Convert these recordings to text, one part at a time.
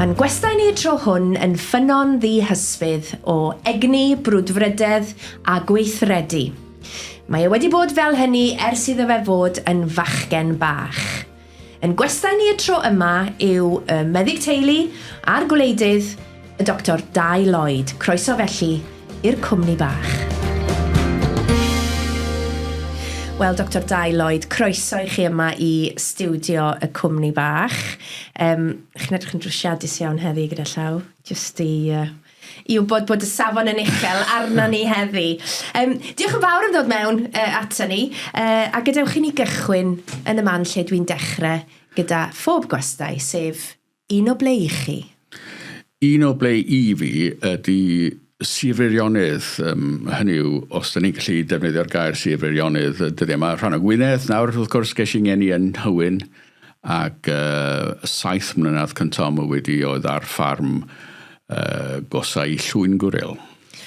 Mae'n gwestai ni y tro hwn yn ffynnon ddihysbydd o egni, brwdfrydedd a gweithredu. Mae e wedi bod fel hynny ers iddo fe fod yn fachgen bach. Yn gwestai ni y tro yma yw y meddyg teulu a'r gwleidydd, y Doctor Dai Lloyd. Croeso felly i'r cwmni bach. Wel, Doctor Dai Lloyd, croeso i chi yma i stiwdio y cwmni bach. Um, chi'n edrych yn drwsiadus iawn heddi gyda llaw, jyst i, uh, i wybod bod y safon yn uchel arno ni heddi. Um, diolch yn fawr am ddod mewn uh, ato ni, uh, a gadewch i ni gychwyn yn y man lle dwi'n dechrau gyda phob gwestai, sef Un o ble i chi? Un o ble i fi ydy Sir Feirionnydd, um, hynny yw, os da ni'n gallu defnyddio'r gair Sir Feirionnydd y dyddiau yma, rhan o Gwynedd nawr, wrth gwrs, ges i ngeni yn Nhywyn, ac uh, saith mlynedd cyntaf mywyd i oedd ar ffarm uh, gosa i Llwyn Gwril.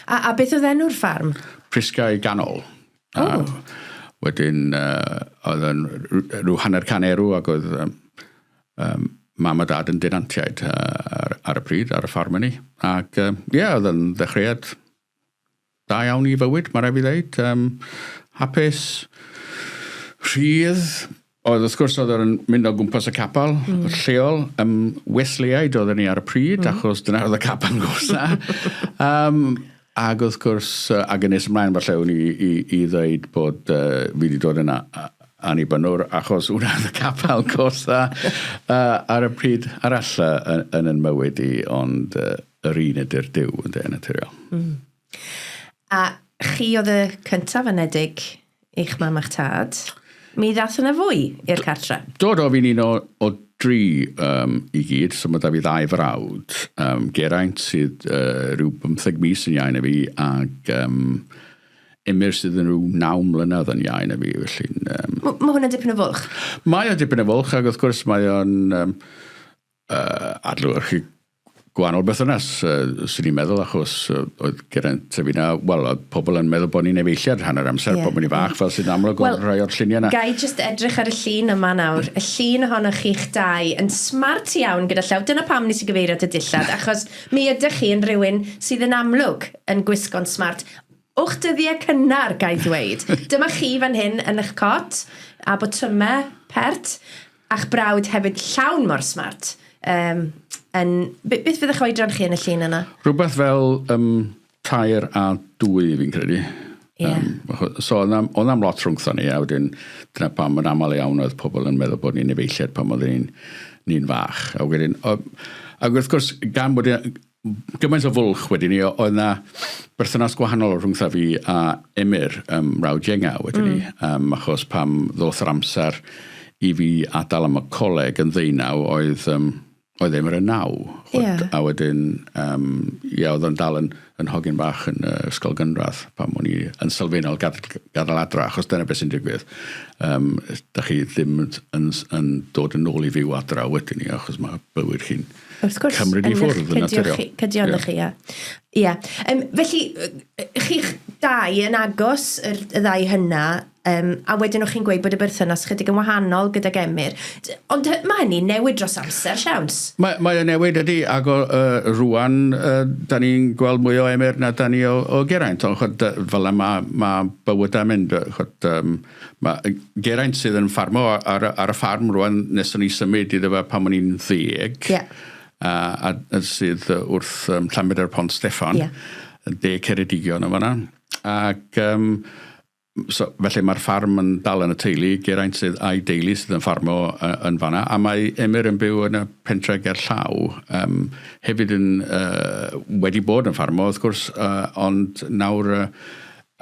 A, a beth oedd enw'r ffarm? Prisgau Ganol. Oh. A wedyn, uh, oedd yn rhyw hanner can erw ac oedd um, um, mam a dad yn denantiaid uh, ar, ar y pryd, ar y ffarm ni. Ac ie, uh, yeah, oedd yn ddechreuad da iawn i fywyd, mae rhaid fi ddeud. Um, hapus, rhydd, Oedd, wrth gwrs, oedd yn mynd o gwmpas y capel mm. lleol. Um, Wesleyaid oedden ni ar y pryd, mm. achos dyna oedd y capel gosa. um, ac wrth gwrs, ac yn nes ymlaen falle o'n i, i, i ddweud bod uh, fi wedi dod yna annibynnwr, achos hwnna oedd y capel gosa uh, ar y pryd arall uh, yn, yn yn mywyd i, ond uh, yr un ydy'r Duw yn dweud naturiol. Mm. A chi oedd y cyntaf anedig i'ch mam a'ch tad. Mi ddath yna fwy i'r cartre. Do, do, fi'n un o, o dri um, i gyd, so mae da fi ddau frawd. Um, Geraint sydd uh, rhyw 15 mis yn iau na fi, ac um, Emyr sydd yn rhyw 9 mlynedd yn iau na fi, felly... Um, mae hwnna'n dipyn o fwlch? Mae o'n dipyn o fwlch, ac wrth gwrs mae o'n um, uh, adlewyrchu gwahanol berthynas, uh, swn i'n meddwl, achos uh, oedd Geraint a fi na, wel, oedd pobl yn meddwl bod ni'n efeilliad rhan o'r amser, yeah. bod ni'n fach, fel sy'n amlwg well, o'r rhai o'r lluniau yna. Ga i jyst edrych ar y llun yma nawr. Y llun ohonoch chi'ch dau yn smart iawn gyda llaw. Dyna pam nes i gyfeirio at y dillad, achos mi ydych chi yn rhywun sydd yn amlwg yn gwisgo'n smart. O'ch dyddiau cynnar, ga i ddweud. Dyma chi fan hyn yn eich cot, a botymau pert, A'ch brawd hefyd llawn mor smart. Um, yn, beth fydd eich oedran chi yn y llun yna? Rhywbeth fel um, tair a dwy fi'n credu. Yeah. Um, so oedd na'm lot rhwngtho ni, a wedyn dyna pam yn aml iawn oedd pobl yn meddwl bod ni'n efeilliad pan oedden ni'n ni fach. A wedyn, o, ac wrth gwrs, gan bod gymaint o fwlch wedyn ni, oedd 'na berthynas gwahanol rhwngtha fi a Emyr, um, mrawd ienga wedyn ni, um, achos pam ddoth yr amser i fi adael am y coleg yn ddeunaw, oedd, um, oedd Emyr yn naw. Yeah. A wedyn, um, ia, oedd o'n dal yn, yn hogyn bach yn uh, ysgol gynradd pan o'n i yn sylfaenol gadael, gadael adra, achos dyna beth sy'n digwydd. Um, da chi ddim yn, yn, yn dod yn ôl i fyw adra wedyn ni, achos mae bywyd chi'n Wrth gwrs. Cymryd i ffwrdd yn naturiol. Cydio yeah. chi, ie. Ie. Um, felly, chi'ch dau yn agos, yr, y ddau hynna, um, a wedyn o'ch chi'n gweud bod y berthynas chydig yn wahanol gydag Emyr. Ond mae hynny'n newid dros amser, siawns? Mae, mae o'n newid ydy, ac o, uh, rwan, uh, da ni'n gweld mwy o Emyr na da ni o, o Geraint, ond chod, fel yna mae, ma bywydau'n mynd, chod, um, Mae Geraint sydd yn ffarmo ar, ar y ffarm rwan, nes o'n i symud iddo fe pan o'n i'n ddeg. Yeah. A, a sydd wrth um, Llanbedr Pont Steffan, yeah. de Ceredigion yn fanna. Ac um, so, felly mae'r ffarm yn dal yn y teulu, Geraint sydd a'i deulu sydd yn ffarmo uh, yn fanna, a mae Emyr yn byw yn y pentre ger llaw, um, hefyd yn, uh, wedi bod yn ffarmo wrth gwrs, uh, ond nawr uh,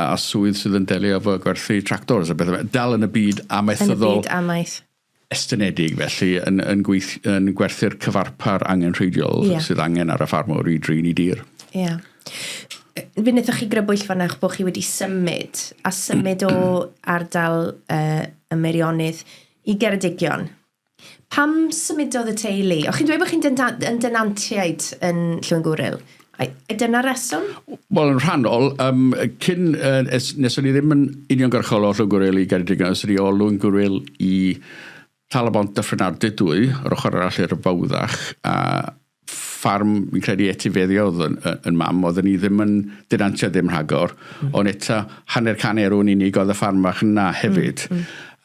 a swydd sydd yn delio efo gwerthu tractors a bethau. Dal yn y byd amaethyddol. Yn y byd amaeth. Estynedig felly yn, yn, gweith, yn gwerthu'r cyfarpar angenrheidiol yeah. sydd angen ar y ffarmwr i drin i dir. Ie. Yeah. Fe wnaethoch chi grybwyll fan'na eich bod chi wedi symud, a symud o ardal uh, y Meirionnydd i Geredigion. Pam symudodd y teulu? O'ch chi'n dweud bod chi'n yn denantiaid yn Llwyngwril. Ai, dyna reswm? Wel, yn rhannol, um, cyn, uh, es, nes o'n i ddim yn uniongyrchol o Llwyngwril i Geredigion, es i o Lwyngwril i Talybont Dyffryn Ardudwy, yr ochr arall i'r Fawddach, a ffarm, fi'n credu etifeddiodd yn, yn mam, oedden ni ddim yn denantiaid ddim rhagor, ond eto hanner can erw yn unig oedd y ffarm fach yna hefyd.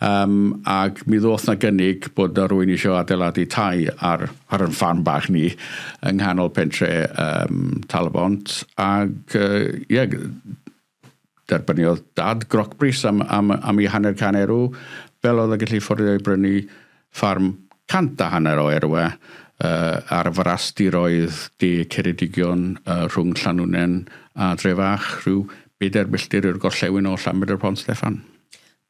Um, ac mi ddoth na gynnig bod na rwy'n eisiau adeiladu tai ar, ar yn ffarm bach ni yng nghanol pentre um, Talybont ac uh, yeah, Derbyniodd dad grocbris am, am, am ei hanner can erw, fel oedd yn gallu fforddio i brynu ffarm 150 o erwe uh, ar frastiroedd de Ceredigion uh, rhwng Llanwnnen a Drefach, rhyw bedair milltir i'r gorllewin o Llanbedr Pont Steffan.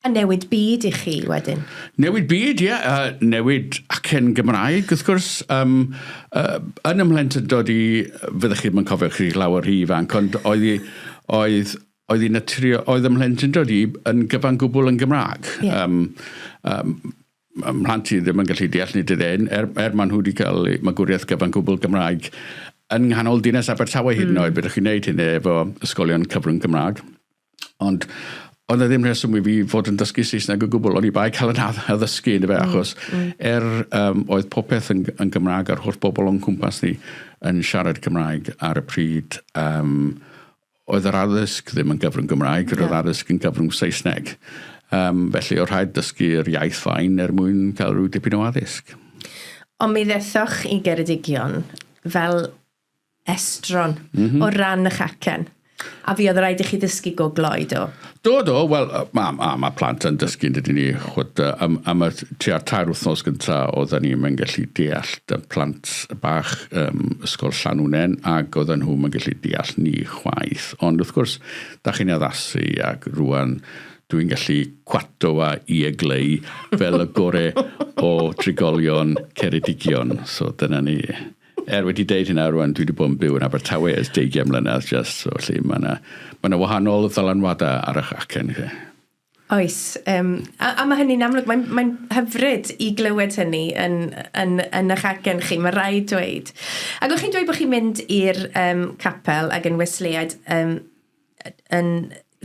A newid byd i chi wedyn? Newid byd, ie. Yeah. Newid acen Gymraeg, wrth gwrs. Um, yn ymhlentyndod i, fyddech chi ddim yn cofio chi lawer rhy ifanc, ond oedd i, oedd, oedd i naturio, oedd ymhlentyndod i yn gyfan gwbl yn Gymraeg. Yeah. Um, um, mhlant i ddim yn gallu deall nid ydyn, er, er maen nhw wedi cael magwriaeth gyfan gwbl Gymraeg yn nghanol dinas Abertawe hyd yn oed, mm. Fedrwch chi wneud hynny efo ysgolion cyfrwng Cymraeg. Ond oedd e ddim rheswm i fi fod yn dysgu Saesneg o gwbl, o'n i bai cael yn addysgu, yndyfe, achos er um, oedd popeth yn, yn Gymraeg a'r holl bobl o'n cwmpas ni yn siarad Cymraeg ar y pryd, um, oedd yr addysg ddim yn gyfrwng Gymraeg, roedd yeah. addysg yn gyfrwng Saesneg. Um, felly oedd rhaid dysgu'r iaith fain er mwyn cael rhyw dipyn o addysg. Ond mi ddethoch i Geredigion fel estron mm -hmm. o ran y chacen. A fi oedd rhaid i chi ddysgu go gloi, do? Do, do, wel, mae ma, ma plant yn dysgu yn dydyn ni, chwyd, am, am y tua'r tair wythnos gyntaf oedden ni'n mynd gallu deall y plant bach um, ysgol Llanwnen ac oedden nhw'n mynd gallu deall ni chwaith. Ond wrth gwrs, da chi'n addasu ac rwan dwi'n gallu cwato a i egleu fel y gore o drigolion Ceredigion. So dyna ni. Er wedi deud hynna rwan, dwi wedi bod yn byw yn Abertawe ers deugain mlynedd just, so felly mae yna ma wahanol ddylanwadau ar eich acen chi. Oes, um, a, a mae hynny'n amlwg, mae'n mae hyfryd i glywed hynny yn, yn, yn eich acen chi, mae rhaid dweud. Ac o'ch chi'n dweud bod chi'n mynd i'r um, capel ac yn Wesleyaid um, yn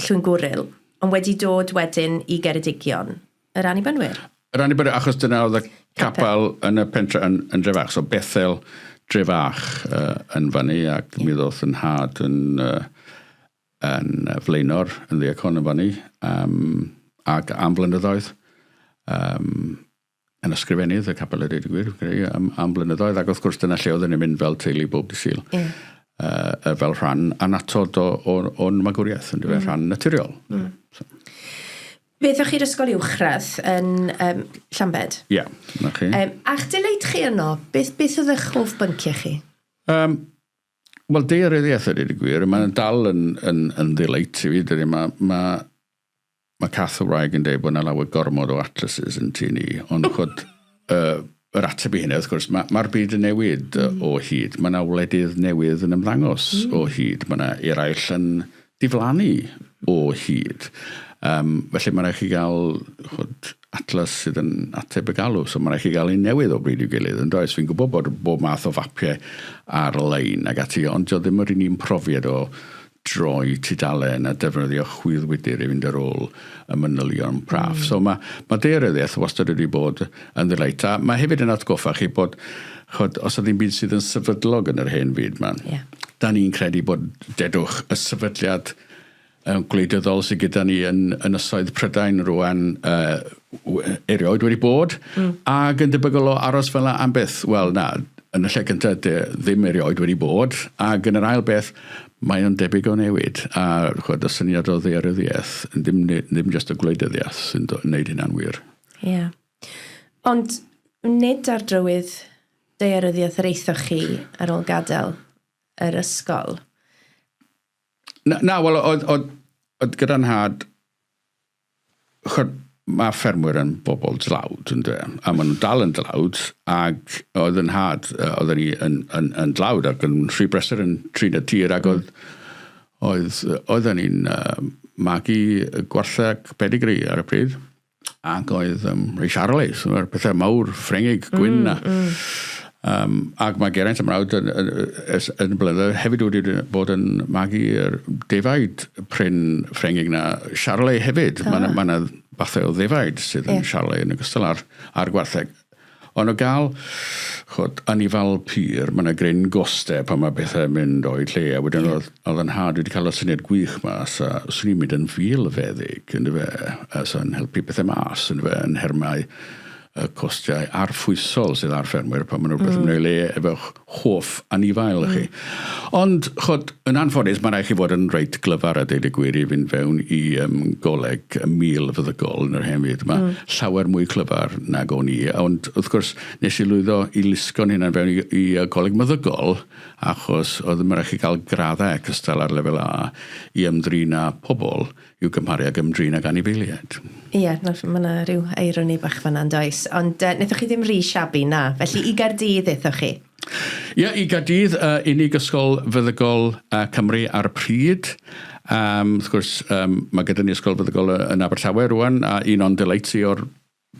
Llwyngwril, ond wedi dod wedyn i Geredigion. Yr Annibynwyr? Yr Annibynwyr, achos dyna oedd y capel yn y pentre yn, yn Drefach, so Bethel Drefach uh, yn fyny, ac yeah. mi ddoth yn nhad yn, uh, yn flaenor yn ddiacon yn fyny, um, ac am flynyddoedd. Um, yn ysgrifennydd y capel a dweud y gwir, credu, am, am blynyddoedd, ac wrth gwrs dyna lle oedden ni'n mynd fel teulu bob dydd Sul. Yeah. Uh, fel rhan annatod o'n o, magwriaeth, yn mm. rhan naturiol. Mm. So. Fe aethoch chi'r ysgol uwchradd yn um, Llambed? Ie, yeah, na chi. Um, a'ch delight chi yno, beth, beth oedd eich hoff bynciau chi? Um, Wel, daearyddiaeth a dweud y gwir, mae'n dal yn, yn, yn ddelight i fi, dydy. Mae ma, ma Cath y wraig yn dweud bod yna lawer gormod o atlases yn tŷ ni, ond chod, uh, yr ateb i hynny, wrth gwrs, mae'r ma byd yn newid o hyd. Mae yna wledydd newydd yn ymddangos mm. o hyd. Mae yna eraill yn diflannu o hyd. Um, felly mae'n rhaid chi gael chod, atlas sydd yn ateb y galw, so mae'n rhaid chi gael un newydd o bryd i'w gilydd, yn does? Fi'n gwybod bod bob math o fapiau ar-lein ac ati, ond dio ddim yr un un profiad o droi tudalen a defnyddio chwyddwydr i fynd ar ôl y manylion praff. Mm. So mae, mae daearyddiaeth wastad wedi bod yn ddelight. A mae hefyd yn atgoffa chi bod, chod, os ydy ddim byd sydd yn sefydlog yn yr hen fyd ma, yeah. da ni'n credu bod, dedwch, y sefydliad um, gwleidyddol sydd gyda ni yn ynysoedd Prydain rwan uh, erioed wedi bod, ac yn debygol o aros fel 'na am byth. Wel, na, yn y lle cyntaf, de, ddim erioed wedi bod, ac yn yr ail beth, mae o'n debyg o newid. A chwed, y syniad o ddaearyddiaeth, ddim, ddim just y gwleidyddiaeth sy'n gwneud hynna'n wir. Ie. Yeah. Ond nid ar drywydd daearyddiaeth yr eithoch chi ar ôl gadael yr ysgol? Na, na wel, oedd, oedd, oedd gyda nhad, chod, mae ffermwyr yn bobl dlawd, yn dweud, a maen nhw'n dal yn dlawd, ac oedd yn nhad, oedden ni yn, yn, yn dlawd ac yn rhy brysur yn trin y tir, ac oedd, oedd, oedden ni'n uh, magu gwartheg pedigree ar y pryd. Ac oedd um, rhai Charolais, yr pethau mawr Ffrengig gwyn na. Um, ac mae Geraint y mrawd yn, yn, yn, yn blynyddoedd hefyd wedi bod yn magu'r defaid prin Ffrengig na Charolais hefyd. Ah. Mae yna ma fathau o ddefaid sydd yn yeah. Charolais yn ogystal â'r, ar gwartheg. Ond o gael, ch'od, anifail pur, mae 'na gryn gostau pan mae pethau'n mynd o'u lle, a wedyn oedd, oedd 'y nhad wedi cael y syniad gwych 'ma, sa, 'swn i'n mynd yn filfeddyg, yndyfe, a sa'n helpu pethau mas, yndyfe, yn nhermau y costiau arffwysol sydd ar ffermwyr pan mae 'na rhywbeth yn mynd o'i le efo'ch hoff anifail chi. Ond, chod, yn anffodus, mae'n rhaid chi fod yn reit glyfar a deud y gwir i fynd fewn i um, goleg milfeddygol yn yr hen fyd yma. Llawer mwy clyfar nag o'n i. Ond, wrth gwrs, nes i lwyddo i lusgo'n hunan fewn i, i goleg meddygol, achos oedd yn rhaid chi gael graddau cystal ar lefel A i ymdrin â pobl i'w gymharu ag ymdrin ag anifeiliaid. Ie, mae yna rhyw eironi bach fan'na yn does? Ond uh, wnaethoch chi ddim rhy shabby, na. Felly i Gaerdydd aethoch chi? Ie, yeah, i Gaerdydd, uh, unig ysgol feddygol uh, Cymru ar y pryd. Um, wrth gwrs, um, mae gyda ni ysgol feddygol yn Abertawe rwan, a un o'n delights i o'r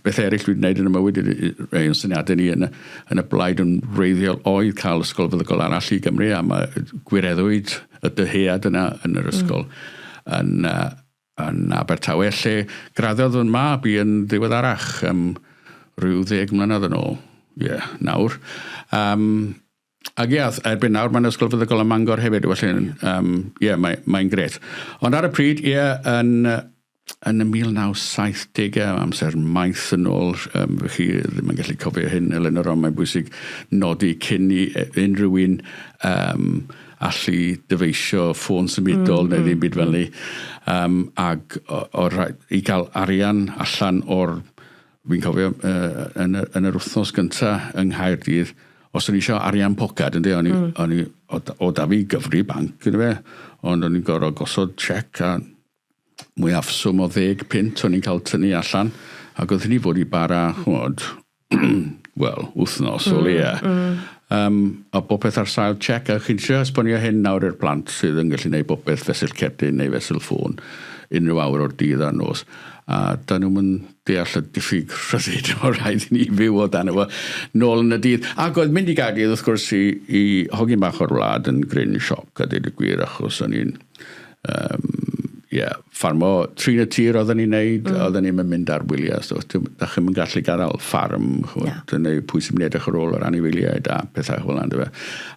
beth eraill dwi wedi gwneud yn y mywyd, rhai o'n syniadau ni yn y, yn y blaid yn wreiddiol oedd cael ysgol feddygol arall i Gymru, a mae gwireddwyd y dyhead yna yn yr ysgol yn, uh, yn Abertawe, lle graddiodd fy mab i yn ddiweddarach, um, rhyw ddeg mlynedd yn ôl, ie, yeah, nawr. Um, Ac ie, erbyn nawr mae'n ysgol feddygol ym Mangor hefyd, felly um, ie, mae'n mae grêt. Ond ar y pryd, ie, yn, yn y 1970au, amser maith yn ôl, um, chi ddim yn gallu cofio hyn, Eleanor, ond mae'n bwysig nodi cyn i unrhyw un um, allu dyfeisio ffôn symudol neu ddim byd fel 'ny. Um, ag o, o, i gael arian allan o'r Fi'n cofio uh, yn, y, yn yr wythnos gynta yng Nghaerdydd, os o'n i eisiau arian pocad, ynddi, o'n i, o'n i o, o da fi gyfri banc, ynddi fe, ond o'n i'n gorfod gosod check a mwyafswm o ddeg punt o'n i'n cael tynnu allan, ac oedd hynny fod i bara, ch'mod, wel, wythnos o leia. Um, a popeth ar sail check, a chi'n trio esbonio hyn nawr i'r plant sydd yn gallu gwneud popeth fesul cerdyn neu fesul ffôn unrhyw awr o'r dydd a'r nos. A da nhw'm yn deall y diffyg rhyddid o rhaid i ni fyw o dan efo nôl yn y dydd. Ac oedd mynd i Gaerdydd wrth gwrs i, i hogyn bach o'r wlad yn gryn sioc a dweud y gwir achos o'n i'n um, yeah, ffarmo trin y tir oedden ni'n neud, oedden ni'n mynd ar wyliau, so da chi'm yn gallu gadael ffarm, ch'mod, no. neu pwy sy'n mynd i edrych ar ôl yr anifeiliaid a pethau fel yna,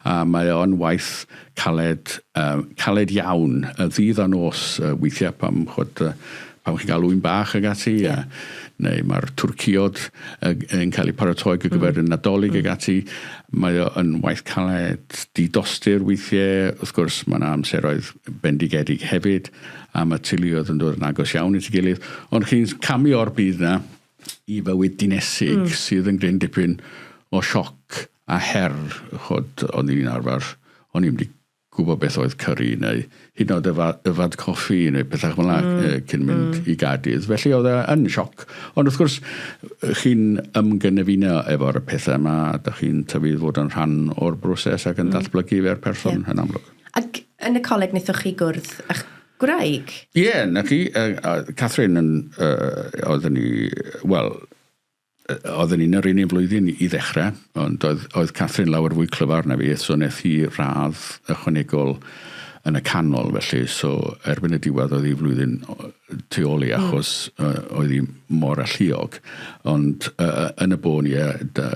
A mae o'n waith caled, um, caled iawn, y ddydd a nos, uh, weithiau pam, ch'mod, uh, pam chi'n cael ŵyn bach ag ati, yeah. a, neu mae'r twrcïod yn cael eu paratoi ar gyfer y Nadolig ag ati. Mae o yn waith caled, didostur weithiau, wrth gwrs mae yna amseroedd bendigedig hefyd, a mae teuluoedd yn dod yn agos iawn at ei gilydd, ond chi'n camu o'r byd yna i fywyd dinesig sydd yn gryn dipyn o sioc a her, ch'od, o'n i'n arfer, o'n i'n mynd i gwybod beth oedd cyri neu hyd yn oed yfa, yfad coffi neu pethau fel yna mm. cyn mynd i Gaerdydd. Felly oedd e yn sioc. Ond wrth gwrs, chi'n ymgynefino efo'r pethau yma, a da chi'n tyfu fod yn rhan o'r broses ac yn datblygu fe'r person yeah. yn amlwg. Ac yn y coleg wnaethoch chi gwrdd â'ch gwraig? Ie, yeah, na chi. Uh, Catherine yn, uh, oedden ni, wel, Oedden ni'n yr un un flwyddyn i ddechrau, ond oedd, oedd Catherine lawer fwy clyfar na fi, so wnaeth hi radd ychwanegol yn y canol, felly, so erbyn y diwedd oedd hi flwyddyn tu ôl i achos mm. oedd hi mor alluog. Ond uh, yn y bôn, ie, da,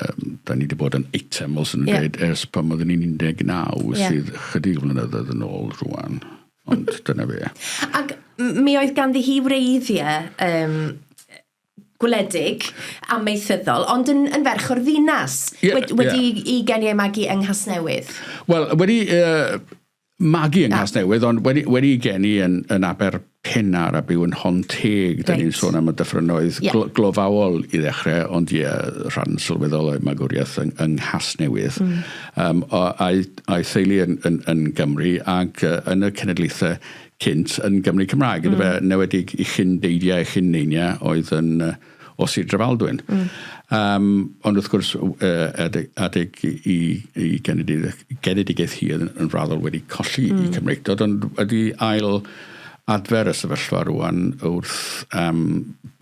da ni wedi bod yn eitem, fel sy'n yeah. dweud, ers pan oeddwn ni'n 19, yeah. sydd chydig flynyddoedd yn ôl rwan. Ond dyna fe. Ac mi oedd ganddi hi wreiddiau um, gwledig, amaethyddol, ond yn, yn ferch o'r ddinas. Yeah, wedi, wedi yeah. i geni ei magu yng Nghasnewydd. Wel, wedi uh, magu yng Nghasnewydd, ond wedi, wedi geni yn, yn Aberpennar a byw yn Honteg. Da right. ni'n sôn am y dyffrynnoedd yeah. gl glofaol i ddechrau, ond ie, yeah, rhan sylweddol o'i magwriaeth yng, yng Nghasnewydd. Um, a'i, a'i theulu yn, yn, yn Gymru ac uh, yn y cenedlaethau cynt yn Gymry Cymraeg, mm. yndyfe, newedig i chyn-deiliau, chyn-neiniau oedd yn uh, o Sir Drefaldwyn. Um, ond wrth gwrs, uh, adeg, adeg i, i genedigaeth, genedigaeth hi yn, yn raddol wedi colli mm. i Cymreictod, ond wedi ail adfer y sefyllfa rwan wrth um,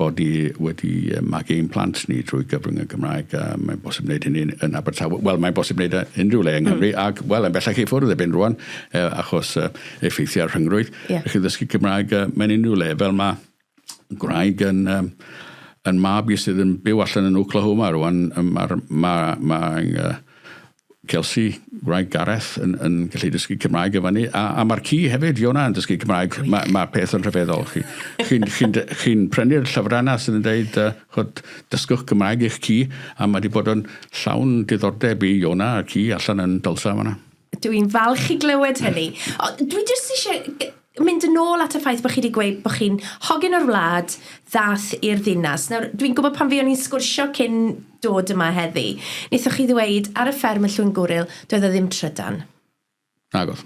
bod ni wedi magu ein plant ni drwy gyfrwng y Gymraeg. A mae'n bosib wneud hynny yn Abertawe. Wel, mae'n bosib wneud e unrhyw le yng Nghymru, mm. ac, wel, yn bellach i ffwrdd erbyn rwan, eh, achos uh, effeithiau'r rhyngrwyd. Yeah. Chi ddysgu Cymraeg uh, mewn unrhyw le, fel mae gwraig yn, um, yn mab i sydd yn byw allan yn Oklahoma rwan, mae'r ma, ma, Kelsey, gwraig Gareth, yn, yn gallu dysgu Cymraeg efo ni. A, a mae'r ci hefyd, Iona, yn dysgu Cymraeg. Mae ma peth yn rhyfeddol. Chi'n chi, chi, chi, chi prynu'r llyfrau yna sydd yn dweud, uh, chod, dysgwch Gymraeg i'ch ci, a mae wedi bod yn llawn diddordeb i Iona a'r ci allan yn Dulsa fan'na. Dwi'n falch i glywed hynny. O, dwi jyst eisiau mynd yn ôl at y ffaith bod chi wedi gweud bod chi'n hogyn o'r wlad ddath i'r ddinas. Nawr, dwi'n gwybod pan fuon ni'n sgwrsio cyn dod yma heddi, wnaethoch chi ddweud ar y fferm yn Llwyngwril, doedd o ddim trydan. Nagodd.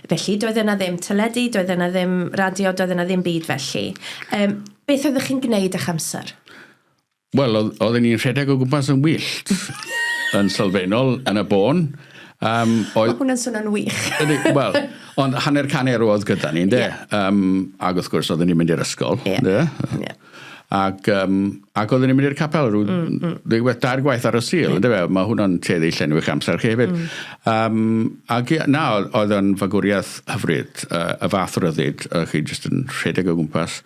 Felly, doedd yna ddim teledu, doedd yna ddim radio, doedd yna ddim byd felly. Um, beth oeddech chi'n gwneud â'ch amser? Wel, oedden ni'n rhedeg o gwmpas yn wyllt, yn sylfaenol, yn y bôn. Um, oedd... Mae hwnna'n swnio'n wych. Wel, ond hanner can erw oedd gyda ni, ynddo? Yeah. Um, ac wrth gwrs, oedden ni'n mynd i'r ysgol, yeah. ynddo? Yeah. Ac, um, ac oedden ni'n mynd i'r capel rhyw mm, mm. dair gwaith ar y Sul, yeah. ynddo fe? Mae hwnna'n tueddu llenwi'ch amser chi hefyd. Mm. Um, ac na, oedd o'n fagwriaeth hyfryd, uh, y fath ryddid, uh, chi jyst yn rhedeg o gwmpas.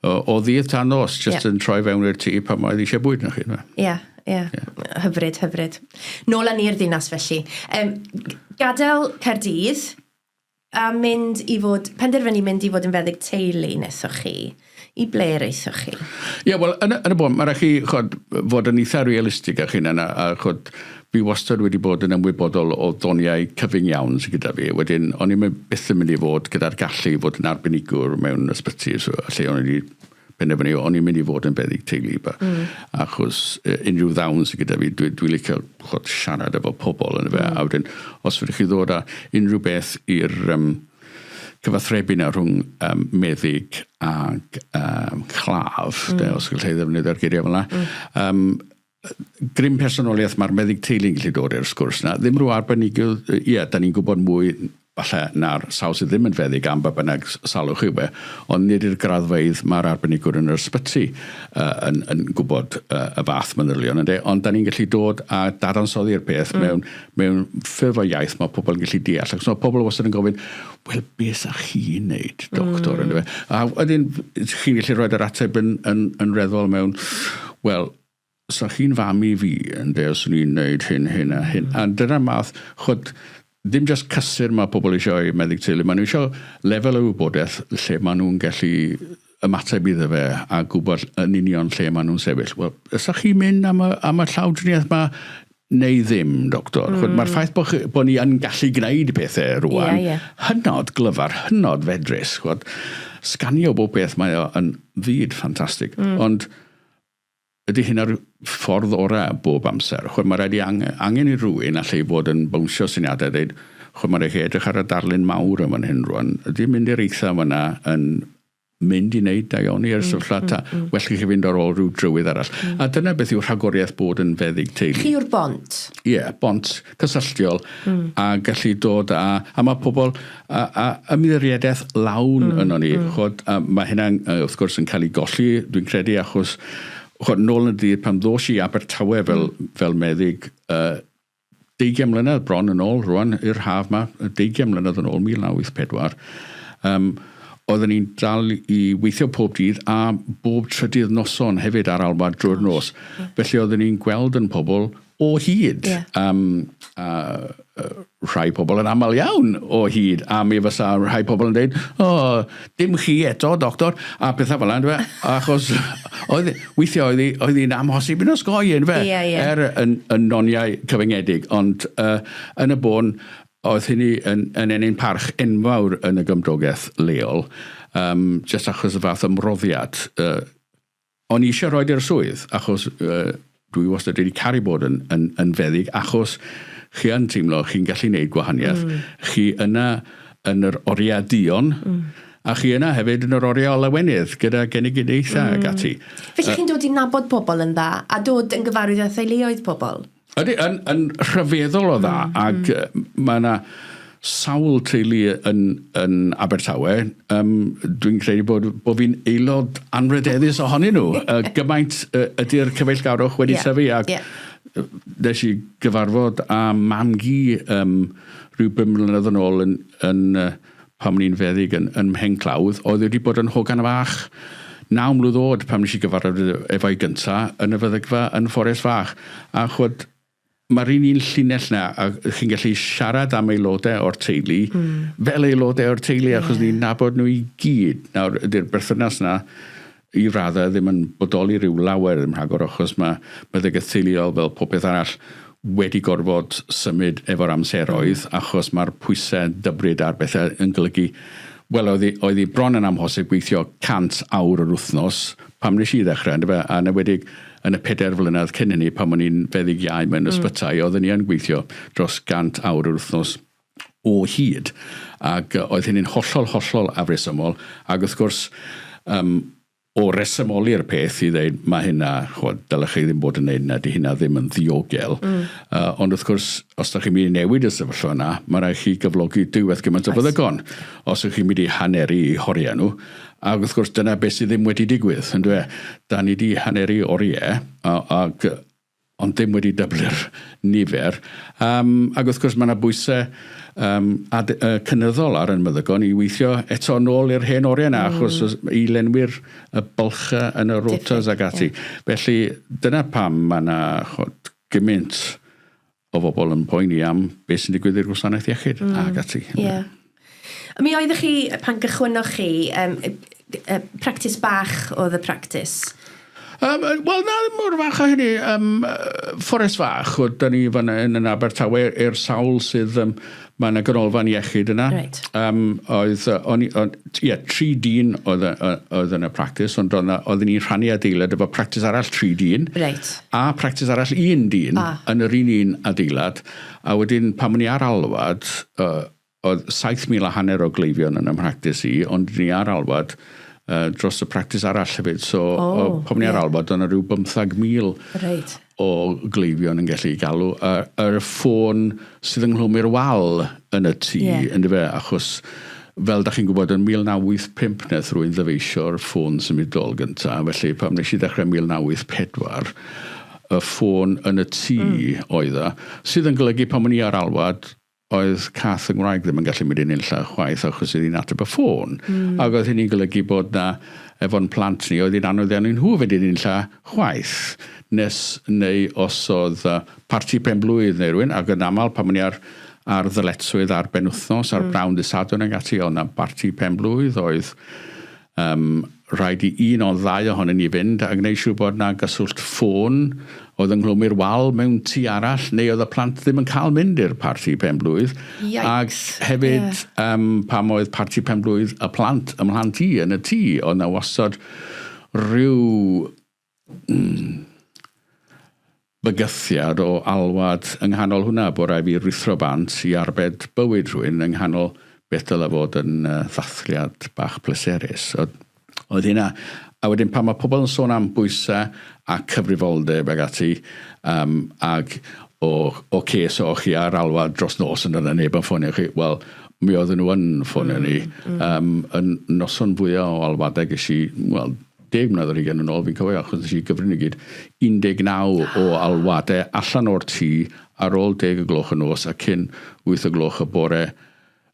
O, o ddydd tan nos, just yeah. yn troi fewn i'r tŷ pan oedd eisiau bwyd na chi. Ie, yeah, ie. Yeah. Yeah. Hyfryd, hyfryd. Nôl â ni'r ddinas felly. Um, gadael Caerdydd a mynd i fod, penderfynu mynd i fod yn feddyg teulu nethoch chi. I ble reithoch chi? Ie, yeah, wel, yn, yn y bôn, mae rhaid chi chod, fod yn eitha realistig â chi'n yna, a chod, fi wastad wedi bod yn ymwybodol o ddoniau cyfyng iawn sydd gyda fi. Wedyn, o'n i'm byth yn mynd i fod gyda'r gallu i fod yn arbenigwr mewn ysbyty, so, lle o'n i wedi penderfynu, o'n i'n mynd i fod yn feddyg teulu. Ba, mm. Achos unrhyw ddawn sydd gyda fi, dwi, dwi licio chod, siarad efo pobl yn fe. Mm. A wedyn, os fydych chi ddod â unrhyw beth i'r um, cyfathrebu na rhwng um, meddyg ag um, claf, mm. de, os gallai ddefnyddio'r geiriau fel yna, mm. um, grym personoliaeth mae'r meddyg teulu'n gallu dod i'r sgwrs na. Ddim rhyw arbenigwr, ie, da ni'n gwybod mwy falle na'r sawl sydd ddim yn feddyg am ba bynnag salwch yw e, ond nid i'r graddfeydd mae'r arbenigwr yn yr ysbyty uh, yn, yn gwybod uh, y fath manylion, ynde? Ond da ni'n gallu dod a dadansoddi'r peth mm. mewn, mewn ffurf o iaith mae pobl yn gallu deall. Ac mae pobl wastad yn gofyn, wel, beth sa chi'n neud, doctor? Mm. Ynde? A wedyn, chi'n gallu rhoi yr ateb yn, yn, yn reddfol mewn, wel, 'sa chi'n fam i fi, ynde, os o'n i'n neud hyn, hyn a hyn. A dyna'r math, ch'od, ddim jyst cysur mae pobl eisiau i meddyg teulu, maen nhw eisiau lefel o wybodaeth lle maen nhw'n gallu ymateb iddo fe a gwybod yn union lle maen nhw'n sefyll. Wel, ys chi'n mynd am y, am y llawdriniaeth ma neu ddim, doctor? Mm. Mae'r ffaith bod, chi, bod ni yn gallu gwneud pethau rwan, yeah, yeah. hynod glyfar, hynod fedrus. Ch'od, sganio bob beth mae o yn fyd ffantastig. Mm. Ond Ydy hynna'r ffordd orau bob amser? Ch'mod, mae rhaid i angen, angen i rywun allai fod yn bownsio syniadau a dweud, ch'mod, mae rhaid chi edrych ar y darlun mawr yn fan hyn rwan. Ydy mynd i'r eitha fyna yn mynd i wneud daioni ar y mm, sefyllfa mm, ta mm. well i chi fynd ar ôl rhyw drywydd arall. Mm. A dyna beth yw rhagoriaeth bod yn feddyg teulu. Chi yw'r bont. Ie, yeah, bont cysylltiol mm. a gallu dod â... A mae pobl a, a ymddiriedaeth lawn mm, yno ni. Mm. Chod, a mae hynna'n, wrth gwrs, yn cael ei golli, dwi'n credu, achos chod, nôl yn y dydd pan ddos i Abertawe fel, mm. fel meddyg, uh, 20 mlynedd bron yn ôl rwan, i'r haf ma, 20 mlynedd yn ôl, 1984, um, oedden ni'n dal i weithio pob dydd a bob trydydd noson hefyd ar alwad drwy'r nos. Yeah. Felly oedden ni'n gweld yn pobl o hyd. Yeah. Um, a rhai pobl yn aml iawn o hyd, a mi fysa rhai pobl yn dweud, o, oh, dim chi eto, doctor, a pethau fel yna, achos oedd, weithiau oedd, oedd hi'n amhosib yn osgoi, yn fe, yeah, yeah. er yn, yn noniau cyfyngedig, ond uh, yn y bôn, oedd hynny yn, yn ennyn parch enfawr yn y gymdogaeth leol, um, jyst achos y fath ymroddiad. Uh, O'n i eisiau rhoi i'r swydd, achos uh, dwi wastad wedi caru bod yn, yn, yn feddyg, achos chi yn teimlo chi'n gallu gwneud gwahaniaeth. Mm. Chi yna yn yr oriau duon, mm. a chi yna hefyd yn yr oriau lawenydd gyda genedigaethau mm. ac ati. Felly uh, chi'n dod i nabod pobl yn dda, a dod yn gyfarwydd â theuluoedd pobl? Ydy, yn, yn rhyfeddol o dda, mm, ac mm. mae yna sawl teulu yn, yn Abertawe. Um, dwi'n credu bod, bod fi'n aelod anrhydeddus ohonyn nhw. uh, gymaint uh, ydy'r cyfeillgarwch wedi yeah. tyfu, ac yeah. nes i gyfarfod â mam-gu um, rhyw bum mlynedd yn ôl yn, yn, uh, pan o'n i'n feddyg yn, yn Mhenclawdd, oedd wedi bod yn hogan fach Naw mlwydd oed pan nes i gyfarfod efo'i gynta yn y feddygfa yn Fforest Fach. A chwod, mae'r un un llinell na, a chi'n gallu siarad am aelodau o'r teulu fel aelodau o'r teulu, achos ni'n nabod nhw i gyd. Nawr, ydy'r berthynas na i raddau ddim yn bodoli rhyw lawer ddim rhagor, achos mae meddygaeth teuluol, fel popeth arall, wedi gorfod symud efo'r amseroedd, achos mae'r pwysau dybryd ar bethau yn golygu, wel, oedd hi, oedd hi bron yn amhosib gweithio 100 awr yr wythnos pan wnes i ddechrau, yndyfe, a yn enwedig yn y pedair flynedd cyn hynny pan o'n i'n feddyg iau mewn ysbytai, oeddwn i yn gweithio dros 100 awr yr wythnos o hyd, ac oedd hynny'n hollol, hollol afresymol, ac wrth gwrs, um, o resymoli'r peth i ddeud mae hynna, ch'mod, dylech chi ddim bod yn neud hynna, 'di hynna ddim yn ddiogel. Ond wrth gwrs, os da chi'n mynd i newid y sefyllfa yna, mae rhaid chi gyflogi dwywaith gymaint o feddygon. Os ydych chi'n mynd i haneru eu horiau nhw, ac wrth gwrs dyna beth sydd ddim wedi digwydd, yn dyw e? Da ni 'di haneru oriau, ac ond ddim wedi dyblu'r nifer. Um, ac wrth gwrs mae yna bwysau um, ad, cynyddol ar y meddygon i weithio eto nôl i'r hen oriau yna, achos i lenwi'r y bylchau yn y rotas ac ati. Yeah. Felly dyna pam mae yna chod, gymaint o bobl yn poeni am beth sy'n digwydd i'r gwasanaeth iechyd ac ati. Yeah. Mi oeddech chi, pan gychwynnoch chi, um, practis bach oedd y practis? Wel, na, ddim mor fach â hynny. Fforest Fach, oedd da ni fan yn, yn Abertawe, i'r sawl sydd, mae yna ganolfan iechyd yna. Right. Oedd, o'n, on, ie, tri dyn oedd, oedd yn y practis, ond oedden ni'n rhannu adeilad efo practis arall tri dyn. Right. A practis arall un dyn yn yr un un adeilad. A wedyn, pan o'n i ar alwad, oedd 7,000 a hanner o gleifion yn 'y mhractis i, ond ni ar alwad dros y practis arall hefyd. So, oh, pan ni ar alwad, oedd yna rhyw 15,000 o gleifion yn gallu galw ar, ar y ffôn sydd ynghlwm i'r wal yn y tŷ, yeah. Yndyfe, achos fel da chi'n gwybod, yn 1985 wnaeth rwy'n ddyfeisio'r ffôn symudol gyntaf, felly pan wnes i ddechrau 1984, y ffôn yn y tŷ oedd o, sydd yn golygu pan o'n i ar alwad, oedd cath y ngwraig ddim yn gallu mynd i nunlla chwaith achos oedd hi'n ateb y ffôn. Ac oedd hynny'n golygu bod na, efo'n plant ni, oedd hi'n anodd iawn i nhw fynd i nunlla chwaith. Nes, neu os oedd uh, parti pen-blwydd neu rhywun, ac yn aml pan o'n i ar, ar ddyletswydd ar benwythnos, ar brawn dydd Sadwrn ac ati, oedd na barti pen-blwydd, oedd Um, rhaid i un o ddau ohonyn ni fynd a gwneud siŵr bod na gyswllt ffôn oedd ynghlwm i'r wal mewn tŷ arall, neu oedd y plant ddim yn cael mynd i'r parti pen-blwydd. Yikes. Ac hefyd, yeah. Pam oedd parti pen-blwydd y plant, ym mhlant i yn y tŷ, oedd na wastad rhyw bygythiad o alwad yng nghanol hwnna, bod rhaid fi ruthro bant i arbed bywyd rhywun yng nghanol beth dylai fod yn ddathliad bach pleserus. Oedd hynna. A wedyn pan mae pobl yn sôn am bwysau a cyfrifoldeb ag ati, um, ag o, o ces o chi ar alwad dros nos yn yna neb yn ffonio chi, wel, mi oedden nhw yn ffonio ni. Yn noson fwyaf o alwadau ges i, wel, deg mlynedd ar hugain yn ôl, fi'n cofio, achos nes i gyfri nhw gyd, 19 o alwadau allan o'r tŷ ar ôl deg y gloch y nos a cyn 8 y gloch y bore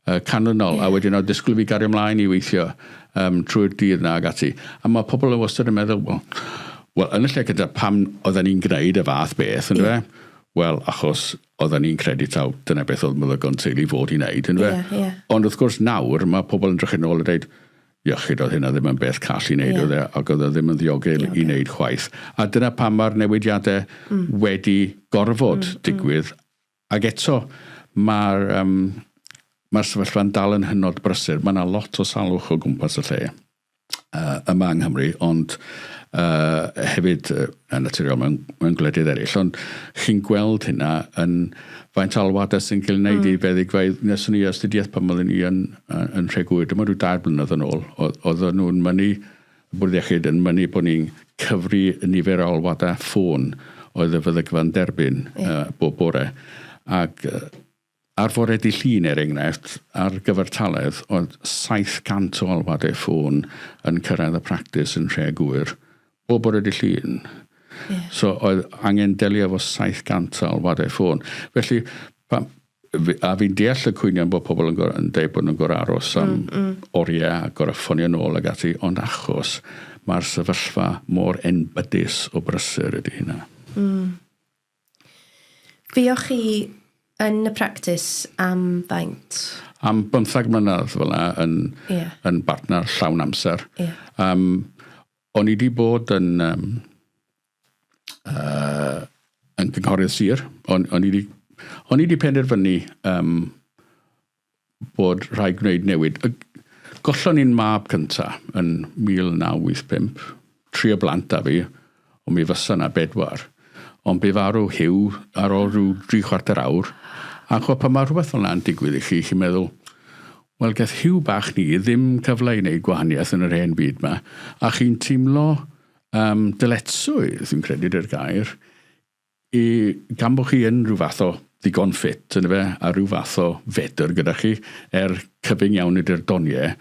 canlynol. A wedyn oedd disgwyl i fi gario ymlaen i weithio um, trwy'r dydd na ag ati. A mae pobl yn wastad yn meddwl, wel, well, yn y lle gyda pam oedden ni'n gwneud y fath beth, yn yeah. Wel, achos oedden ni'n credu taw dyna beth oedd meddygon teulu fod i wneud, yn yeah, yeah. Ond wrth gwrs nawr mae pobl yn drychu nôl a dweud, iechyd, oedd hynna ddim yn beth call i wneud, oedd e, ac oedd e ddim yn ddiogel i wneud chwaith. A dyna pam mae'r newidiadau wedi gorfod digwydd. Ac eto, mae'r um, mae'r sefyllfa'n dal yn hynod brysur. Mae yna lot o salwch o gwmpas y lle uh, yma yng Nghymru, ond uh, hefyd uh, yn naturiol mewn, mewn gwledydd eraill. Ond chi'n gweld hynna yn faint o alwadau sy'n cael ei wneud i feddygfeydd. Wnaethon ni astudiaeth pan oeddwn i yn, yn Nhregŵyr, dim ond rhyw dair blynedd yn ôl, oedden nhw'n mynnu, y Bwrdd Iechyd yn mynnu bod ni'n cyfri y nifer o alwadau ffôn oedd y feddygfa'n derbyn yeah. bob bore. Ac ar fore dydd Llun, er enghraifft, ar gyfartaledd, oedd 700 o alwadau ffôn yn cyrraedd y practis yn Nhregŵyr bob bore dydd Llun. Yeah. So oedd angen delio efo 700 o alwadau ffôn. Felly, pa, a fi'n deall y cwynion bod pobl yn, yn dweud bod nhw'n gorau aros am oriau a gorau ffonio nôl ag ati, ond achos Mae'r sefyllfa mor enbydus o brysur ydy hynna. Fuoch chi yn y practis am faint? Am bymthag mlynedd fel 'na yn yn bartner llawn amser. Yym o'n i 'di bod yn yym yn gynghorydd sir. O'n o'n i 'di o'n i 'di penderfynu yym bod rhaid gwneud newid. Gollon ni'n mab cynta yn 1985, tri o blant 'da fi, ond mi fysa 'na bedwar. Ond bu farw Huw ar ôl rhyw dri chwarter awr, a ch'mo' pan ma' rhywbeth fel 'na'n digwydd i chi, chi'n meddwl, wel geth Huw bach ni ddim cyfle i wneud gwahaniaeth yn yr hen byd 'ma, a chi'n teimlo yym dyletswydd, fi'n credu 'di'r gair, i, gan bod chi yn rhyw fath o ddigon ffit, yn fe, a rhyw fath o fedr gyda chi, er cyfyng iawn ydy'r doniau,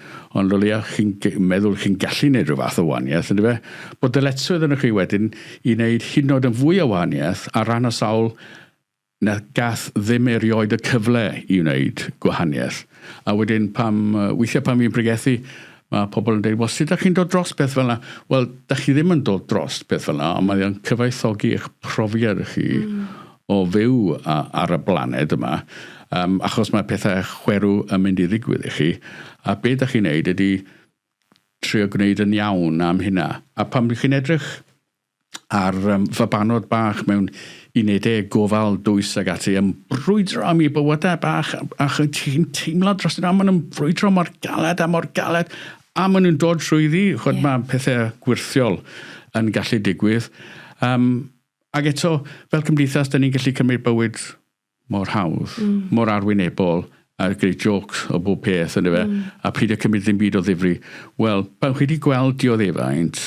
ond o leia chi'n meddwl chi'n gallu gwneud rhyw fath o wahaniaeth, yn fe, bod dyletswydd arnoch chi wedyn i wneud hyd yn oed yn fwy o wahaniaeth ar ran y sawl na gath ddim erioed y cyfle i wneud gwahaniaeth. A wedyn pam, weithiau pan fi'n pregethu, mae pobl yn dweud, wel, sut ydych chi'n dod dros beth fel yna? Wel, da chi ddim yn dod dros beth fel yna, ond mae o'n cyfoethogi eich profiad chi o fyw ar y blaned yma, um, achos mae pethau chwerw yn mynd i ddigwydd i chi, a be da chi'n neud ydy trio gwneud yn iawn am hynna. A pan chi'n edrych a'r um, fabanod bach mewn unedau gofal dwys ag ati yn brwydro am eu bywydau bach a ti'n teimlo dros nhw, maen nhw'n brwydro mor galed a mor galed a maen nhw'n dod trwyddi, chod yeah. mae pethau gwirthiol yn gallu digwydd. Um, ac eto, fel cymdeithas, da ni'n gallu cymryd bywyd mor hawdd, mor arwynebol, a gwneud jôcs o bob peth, yndyfe, a peidio cymryd ddim byd o ddifri. Wel, pan chi wedi gweld dioddefaint,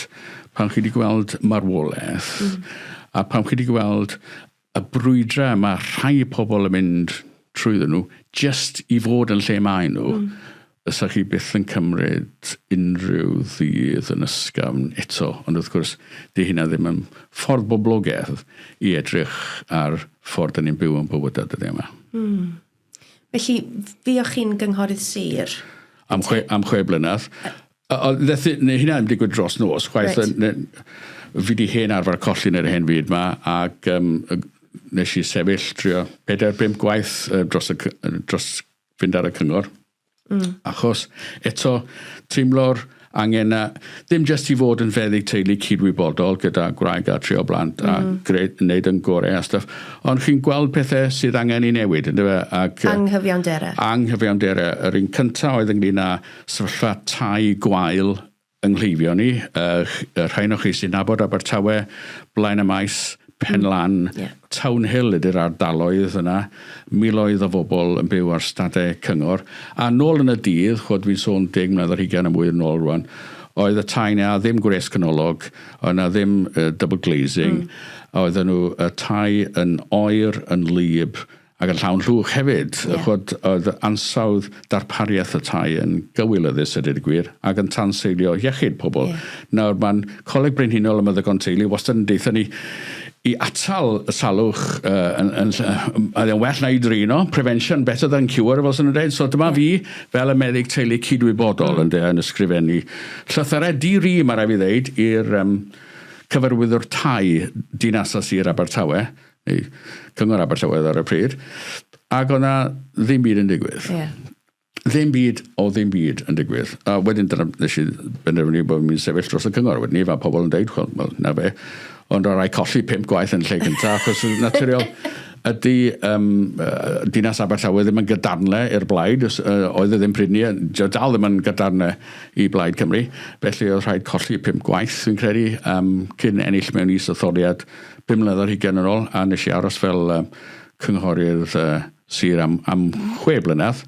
pan chi wedi gweld marwolaeth, a pan chi wedi gweld y brwydrau mae rhai pobl yn mynd trwyddyn nhw, jyst i fod yn lle maen nhw, Fysa chi byth yn cymryd unrhyw ddydd yn ysgafn eto, ond wrth gwrs, 'di hynna ddim yn ffordd boblogaidd i edrych ar ffordd 'dan ni'n byw yn bywydau dyddiau yma. Mm. Felly, fuoch chi'n gynghorydd sir? Am chwe, am chwe blynedd. Ond neu hynna ddim digwydd dros nos, chwaith. Right. Ne, fi di hen arfer colli yn yr hen fyd ma, ac um, nes i sefyll trio pedair, bump gwaith dros, y, dros fynd ar y cyngor. Achos eto, teimlo'r angen 'na, ddim jyst i fod yn feddyg teulu cydwybodol gyda gwraig a tri o blant a gwneud yn gorau a stuff, ond chi'n gweld pethau sydd angen i newid, yndyfe? Ac, Anghyfiawnderau. Anghyfiawnderau. Yr un cyntaf oedd ynglyn â sefyllfa tai gwael yng nghleifion ni, y rhai ohonoch chi sy'n nabod Abertawe, Blaen y Maes, Pen Lan, yeah. Town Hill ydy'r ardaloedd yna, miloedd o bobl yn byw ar stadau cyngor. A nôl yn y dydd, chwod fi'n sôn 10 mlynedd ar hugain a mwy yn ôl rwan, oedd y tai 'na ddim gwres canolog, oedd 'na ddim double glazing, oedden nhw y tai yn oer, yn wlyb, Ac yn llawn llwch hefyd. Yeah. Chwod, oedd ansawdd darpariaeth y tai yn gywilyddus a dweud y gwir, ac yn tanseilio iechyd pobl. Yeah. Nawr, mae'n Coleg Brenhinol y Meddygon Teulu wastad yn deutha ni i atal y salwch uh, yn, yn, yn, yn well na i drin o, prevention better than cure, fel sy'n nhw'n dweud. So dyma yeah. fi, fel y meddyg teulu cydwybodol, mm. yn, de, yn ysgrifennu llythyrau di-ri, mae rhaid fi ddeud, i'r um, cyfarwyddwr tai dinas a sir Abertawe, neu Cyngor Abertawe ar y pryd, ac oedd 'na ddim byd yn digwydd. Yeah. Ddim byd o ddim byd yn digwydd. A wedyn dyna nes i benderfynu bod fi'n sefyll dros y cyngor. Wedyn ni, fel pobl yn deud, wel, well, na fe. Ond o rai colli pump gwaith yn lle cyntaf, achos naturiol ydy um, dinas Abertawe ddim yn gadarnle i'r blaid, uh, oedd e ddim pryd ni, dal ddim yn gadarnle i Blaid Cymru, felly oedd rhaid colli pump gwaith, fi'n credu, um, cyn ennill mewn is-etholiad Pum mlynedd ar hugain yn ôl, a nes i aros fel uh, cynghorydd uh, sir am, am chwe blynedd,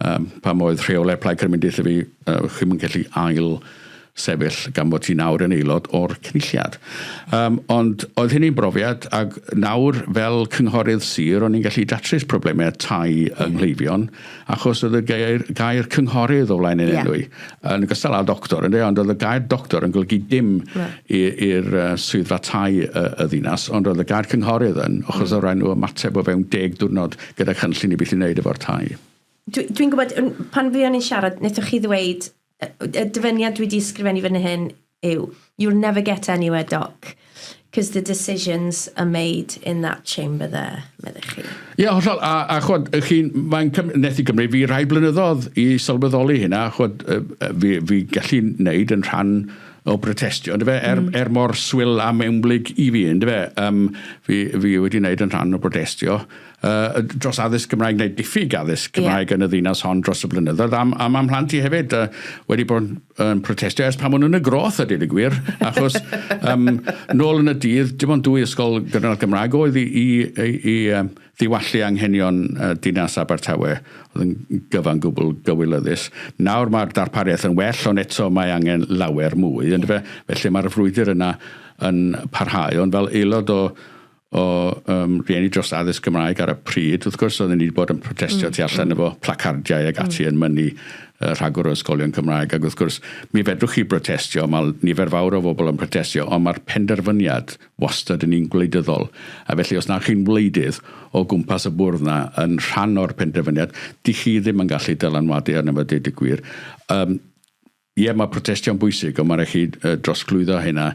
um, pam oedd rheolau Plaid Cymru'n deutha fi, uh, chi'm yn gallu ail sefyll gan bod ti nawr yn aelod o'r cynulliad. Um, ond oedd hynny'n brofiad, ac nawr fel cynghorydd sir, o'n i'n gallu datrys problemau tai yng Nghleifion, achos oedd y gair, gair cynghorydd o flaen yn yeah. enw i, yn ogystal â doctor, ynddo, ond oedd y gair doctor yn golygu dim yeah. i'r uh, swyddfa tai y, y ddinas, ond oedd y gair cynghorydd yn, achos mm. oedd rhaid nhw ymateb o fewn deg diwrnod gyda chynllun i beth i wneud efo'r tai. Dwi'n dwi gwybod, pan fuon ni'n siarad, wnaethoch chi ddweud, y dyfyniad dwi wedi ysgrifennu fan hyn yw You'll never get anywhere, Doc, 'cause the decisions are made in that chamber there, meddech chi. Ie, yeah, hollol. A, a chwod, chi'n, mae'n cym, nethu gymryd fi rhai blynyddoedd i sylweddoli hynna. Chwod, fi, fi gallu wneud yn rhan o brotestio, yndyfe? Er, er mor swil a mewnblyg i fi, yndyfe? Um, fi, fi wedi wneud yn rhan o brotestio uh, dros addysg Gymraeg neu diffyg addysg Cymraeg yeah. yn y ddinas hon dros y blynyddoedd. A, a mae mhlant i hefyd uh, wedi bod yn protestio ers pan maen nhw'n y groth a dweud y gwir. Achos um, nôl yn y dydd, dim ond dwy ysgol gynradd Gymraeg oedd i, i, i, i um, ddiwallu anghenion uh, dinas Abertawe oedd yn gyfan gwbl gywilyddus. Nawr mae'r darpariaeth yn well, ond eto mae angen lawer mwy. Yeah. Felly mae'r frwydr yna yn parhau, ond fel aelod o o um, rieni dros addysg Gymraeg ar y pryd, wrth gwrs, oedden ni wedi bod yn protestio tu allan efo placardiau ac ati mm. yn mynnu uh, rhagor o ysgolion Cymraeg. Ac wrth gwrs, mi fedrwch chi brotestio, mae nifer fawr o bobl yn protestio, ond mae'r penderfyniad wastad yn un gwleidyddol. A felly, os na chi'n wleidydd o gwmpas y bwrdd na yn rhan o'r penderfyniad, di chi ddim yn gallu dylanwadu arno fo, deud y gwir. Um, Ie, mae protestio'n bwysig, ond mae'n rhaid chi uh, drosglwyddo hynna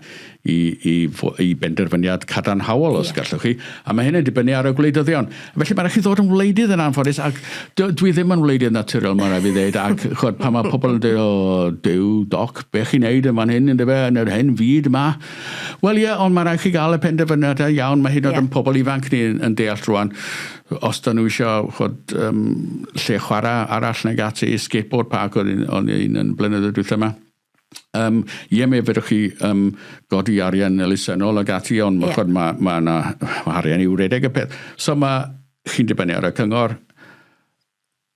i, i, i benderfyniad cadarnhaol os yeah. gallwch chi. A mae hynny'n dibynnu ar y gwleidyddion. Felly mae'n rhaid chi ddod yn wleidydd yn anffodus, ac dwi ddim yn wleidydd naturiol, mae'n rhaid fi ddeud, ac chod, pan mae pobl yn dweud, o, Duw, doc, be chi'n neud yn fan hyn, yn dyfe, yn yr hen fyd yma. Wel ie, ond mae'n rhaid chi gael y penderfyniadau iawn, mae hyd yn oed yeah. yn pobl ifanc ni yn deall rwan os da nhw eisiau chod, um, lle chwarae arall nag ati, skateboard park oedd un, oedd un yn blynyddoedd dwytha yma. Um, ie, mi fedrwch chi um, godi arian elusennol ag ati, ond yeah. chod, mae ma yna ma arian i'w redeg y peth. So mae chi'n dibynnu ar y cyngor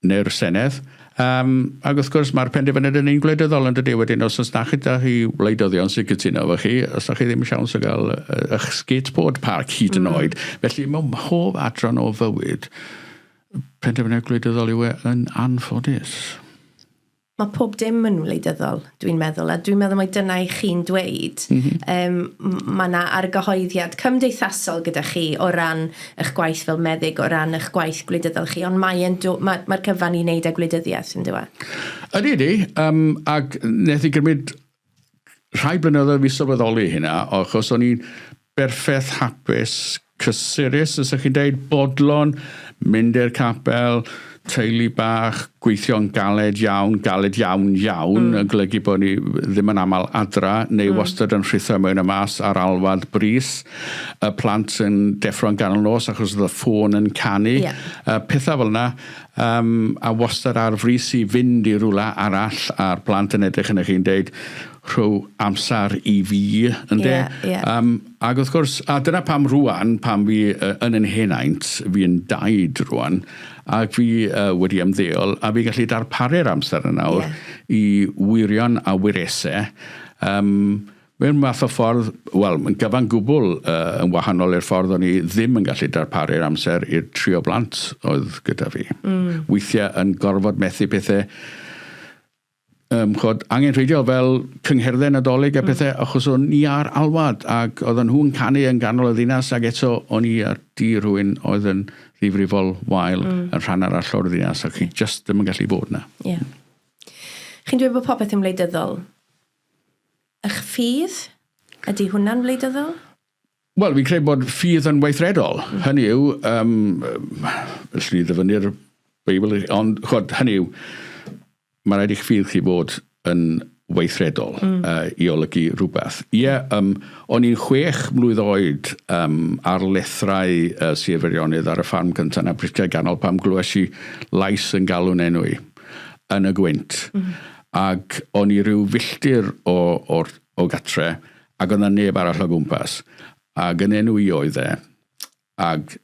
neu'r Senedd. Um, ac wrth gwrs mae'r penderfyniad yn un gwleidyddol yn dydy wedyn os oes na chi da chi wleidyddion sy'n cytuno efo chi, os da chi ddim siawns o gael eich skateboard park hyd yn mm. oed. Felly mewn mhob adran o fywyd, penderfyniad gwleidyddol yw e yn anffodus. Mae pob dim yn wleidyddol, dwi'n meddwl, a dwi'n meddwl mai dyna i chi'n dweud. Mm -hmm. um, mae yna argyhoeddiad cymdeithasol gyda chi o ran eich gwaith fel meddyg, o ran eich gwaith gwleidyddol chi, ond mae'n mae'r ma cyfan i wneud â gwleidyddiaeth, yn dyw e? Ydy, ydy. Um, ac wnaeth i gymryd rhai blynyddoedd fi sylweddoli hynna, achos o'n i'n berffaith hapus, cysurus, os ydych chi'n deud, bodlon, mynd i'r capel, teulu bach, gweithio'n galed iawn, galed iawn iawn, mm. yn golygu bod ni ddim yn aml adra, neu mm. wastad yn rhutho mewn y mas ar alwad brys, y plant yn deffro'n ganol nos achos oedd y ffôn yn canu, yeah. pethau fel yna, um, a wastad ar frys i fynd i rwla arall, a'r plant yn edrych yn eich chi'n deud, rhyw amser i fi, ynde? Yeah, yeah. Um, ac wrth gwrs, a dyna pam rwan, pam fi uh, yn yn henaint, fi yn daid rwan, ac fi uh, wedi ymddeol, a fi gallu darparu'r amser yna nawr yeah. i wyrion a wyresau. Um, mewn math o ffordd, wel, yn gyfan gwbl uh, yn wahanol i'r ffordd o'n i ddim yn gallu darparu'r amser i'r tri o blant oedd gyda fi. Weithiau yn gorfod methu pethau um, chod, angenrheidiol fel cyngherddau Nadolig a mm. pethau, achos o'n i ar alwad ac oedden nhw'n canu yn ganol y ddinas ac eto o'n i ar di rhywun oedd yn ddifrifol wael mm. yn rhan arall o'r ddinas ac chi just ddim yn gallu bod na. Yeah. Chi'n dweud bod popeth yn wleidyddol. Eich ffydd? Ydy hwnna'n wleidyddol? Wel, fi'n credu bod ffydd yn weithredol. Mm. Hynny yw, um, allwn ni ddyfynnu'r Beibl, ond chod, hynny yw, mae rhaid i'ch ffydd chi fod yn weithredol mm. uh, i olygu rhywbeth. Ie, yeah, um, o'n i'n chwech mlwydd oed um, ar lethrau uh, Sir Feirionnydd ar y ffarm cyntaf na Britiau Ganol pam glywes i lais yn galw'n enw i yn y gwynt. Mm. Ac o'n i ryw filltir o, o, o gatre, ac oedd 'na neb arall o gwmpas. Ac yn enw i oedd e, ac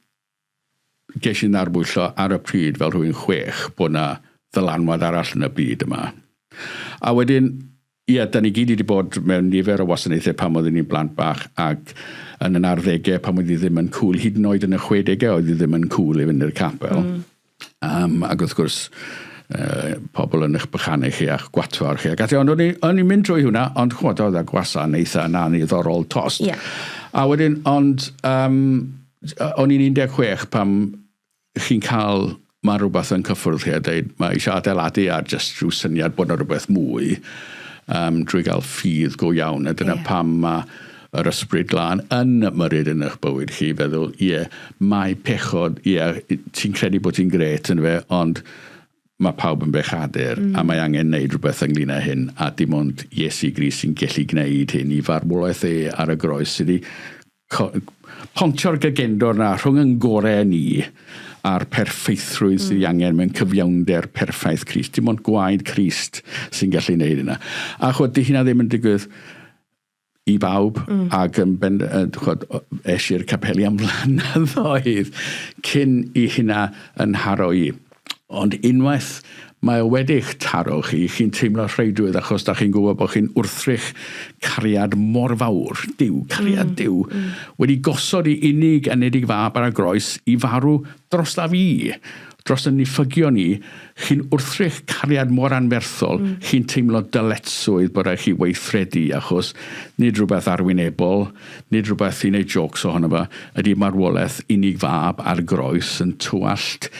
ges i'n ddarbwyllo ar y pryd fel rhywun chwech bod 'na ddylanwad arall yn y byd yma. A wedyn, ie, da ni gyd wedi bod mewn nifer o wasanaethau pan oeddwn ni'n blant bach ac yn yn arddegau pan oedd hi ddim yn cŵl, hyd yn oed yn y chwedegau oedd hi ddim yn cŵl i fynd i'r capel. Mm. Um, ac wrth gwrs, uh, pobl yn eich bychanu chi a'ch gwatwar chi ac ati. Ond o'n i'n mynd drwy hwnna, ond chwod, oedd y gwasanaethau yna yn ddiddorol tost. Yeah. A wedyn, ond um, o'n i'n 16 pam chi'n cael, mae rhywbeth yn cyffwrdd chi a dweud, mae eisiau adeiladu ar just rhyw syniad bod yna rhywbeth mwy. um, drwy gael ffydd go iawn. A dyna yeah. pam mae yr ysbryd glân yn ymyrryd yn eich bywyd chi, feddwl, ie, yeah, mae pechod, ie, yeah, ti'n credu bod ti'n gret yn fe, ond mae pawb yn bechadur mm. a mae angen neud rhywbeth ynglyn â hyn a dim ond Iesu Grist sy'n gallu gwneud hyn i farwolaeth e ar y groes sydd wedi pontio'r gagendor 'na rhwng yn gorau ni a'r perffeithrwydd sydd ei angen mewn cyfiawnder perffaith Crist. Dim ond gwaed Crist sy'n gallu gwneud hynna. A chwod, di hynna ddim yn digwydd i bawb, mm. ac yn ben, chwod, es i'r capeli am flynyddoedd cyn i hynna yn nharo i. Ond unwaith mae o wedi'ch taro chi, chi'n teimlo rheidrwydd achos da chi'n gwybod bod chi'n wrthrych cariad mor fawr, Duw, cariad mm. Duw, mm. wedi gosod i unig anedig fab ar y groes i farw drosta fi, dros y niffygion ni, chi'n wrthrych cariad mor anferthol, mm. chi'n teimlo dyletswydd bod rhaid chi weithredu achos nid rhywbeth arwynebol, nid rhywbeth i wneud jôcs ohono fo, ydy marwolaeth unig fab ar groes yn tywallt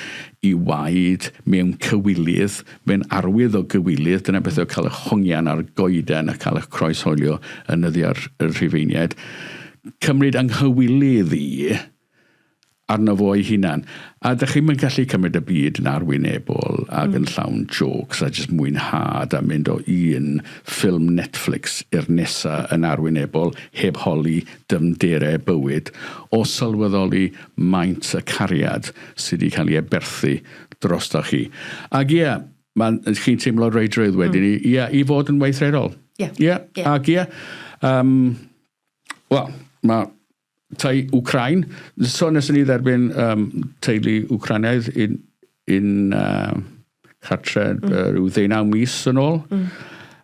i waed mewn cywilydd, mae'n arwydd o gywilydd, dyna beth yw cael eich hongian ar goeden a cael eich croeshoelio yn nyddiau'r Rhufeiniaid. Cymryd ynghywilydd i arno fo ei hunan. A dych chi'm yn gallu cymryd y byd yn arwynebol ac yn llawn jôcs a jyst mwynhad a mynd o un ffilm Netflix i'r nesa yn arwynebol heb holi dyfnderau bywyd o sylweddoli maint y cariad sydd wedi cael ei aberthu drostoch chi. Ac ie, mae'n, chi'n teimlo reidrwydd wedyn mm. i, ie, i fod yn weithredol. Ie. Ie, ac ie. Um, Wel, mae tai Wcrain. So nes ni dderbyn um, teulu Wcraniaidd un, un uh, cartre mm. rhyw ddeunaw mis yn ôl. Mm.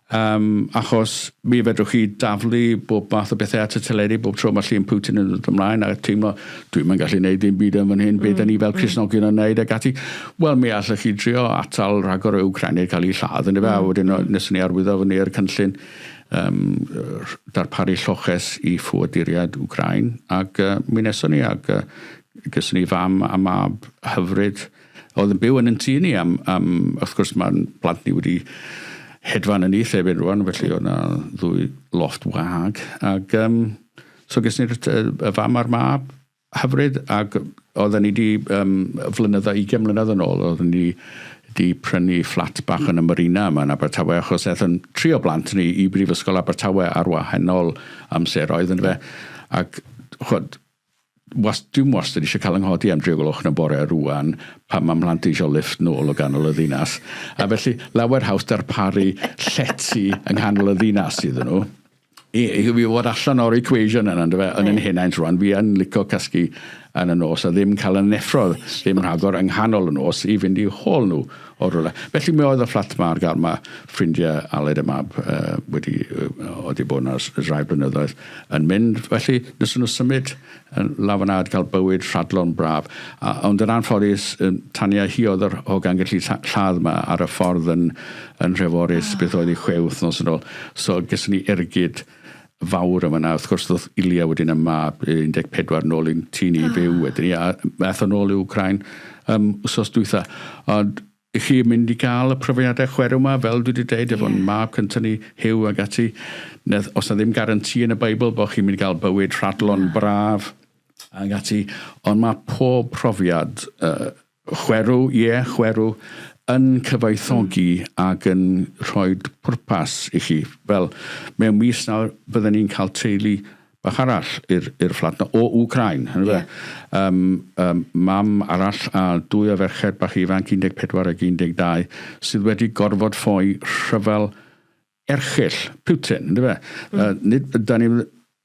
Um, achos mi fedrwch chi daflu bob math o bethau at y teledu bob tro mae llun Putin yn dod ymlaen a teimlo dwi'n mynd gallu gwneud dim byd yn fan hyn, be mm. da ni fel mm. Cristnogion yn gwneud ac ati. Wel, mi allwch chi drio atal rhagor o Wcraniaid cael eu lladd yn y fe, a mm. wedyn mm. nes ni arwyddo fyny i'r cynllun um, darparu lloches i ffoaduriaid Wcrain, ac uh, mi wnaethon ni, ac uh, gyson ni fam a mab hyfryd oedd yn byw yn yn tŷ ni am, am wrth gwrs mae'n plant ni wedi hedfan yn ei llefyn rwan, felly oedd yna ddwy lofft wag, ac um, so gyson ni'r y fam a'r mab hyfryd ac oedden ni 'di um, flynyddoedd, 20 mlynedd yn ôl, oedden ni 'di prynu fflat bach yn y Marina yma yn Abertawe achos aethon tri o blant ni i Brifysgol Abertawe ar wahanol amseroedd yn fe. Ac chwod, was, dwi'n wastad eisiau cael yng nghodi am dri o gloch yn y bore rwan pan mae mhlant eisiau lift nôl o ganol y ddinas. A felly lawer haws darparu llety yng nghanol y ddinas iddyn nhw. I, i fi fod allan o'r equation yna, yndyfe, yn yn henaint rwan, fi yn licio cysgu yn y nos a ddim cael y neffro, ddim rhagor yng nghanol y nos i fynd i hôl nhw o rywle. Felly mi oedd y fflat ma ar gael, mae ffrindiau Aled y mab uh, wedi, uh, wedi bod yna ers rai blynyddoedd yn mynd, felly nes nhw symud yn lawr fan'na a cael bywyd rhadlon braf. A, ond yn anffodus, Tania, hi oedd yr hogan gallu lladd yma ar y ffordd yn, yn Nhreforys, oh. beth oedd i chwe wythnos yn ôl. So, gyson ni ergyd fawr yma na. Wrth gwrs, ddoth Ilia wedyn yma 14 nôl i'n tŷ ni oh. fyw wedyn ni, a aeth o nôl i Wcrain um, wsos dwytha. Ond i chi mynd i gael y profiadau chwerw 'ma, fel dwi wedi deud, efo'n yeah. mab cyntaf ni, Hugh ac ati. Nedd, os na ddim garanti yn y Beibl bod chi'n mynd i gael bywyd rhadlon yeah. braf ac ati, ond mae pob profiad uh, chwerw, ie, yeah, chwerw, yn cyfoethogi mm. ac yn rhoi pwrpas i chi. Fel mewn mis nawr, byddwn ni'n cael teulu bach arall i'r i'r fflat 'na o Wcráin yndyfe? Ie. Yym yym mam arall a dwy o ferched bach ifanc 14 ag 12 sydd wedi gorfod ffoi rhyfel erchyll Putin yndyfe? Mm. Yy nid 'dan ni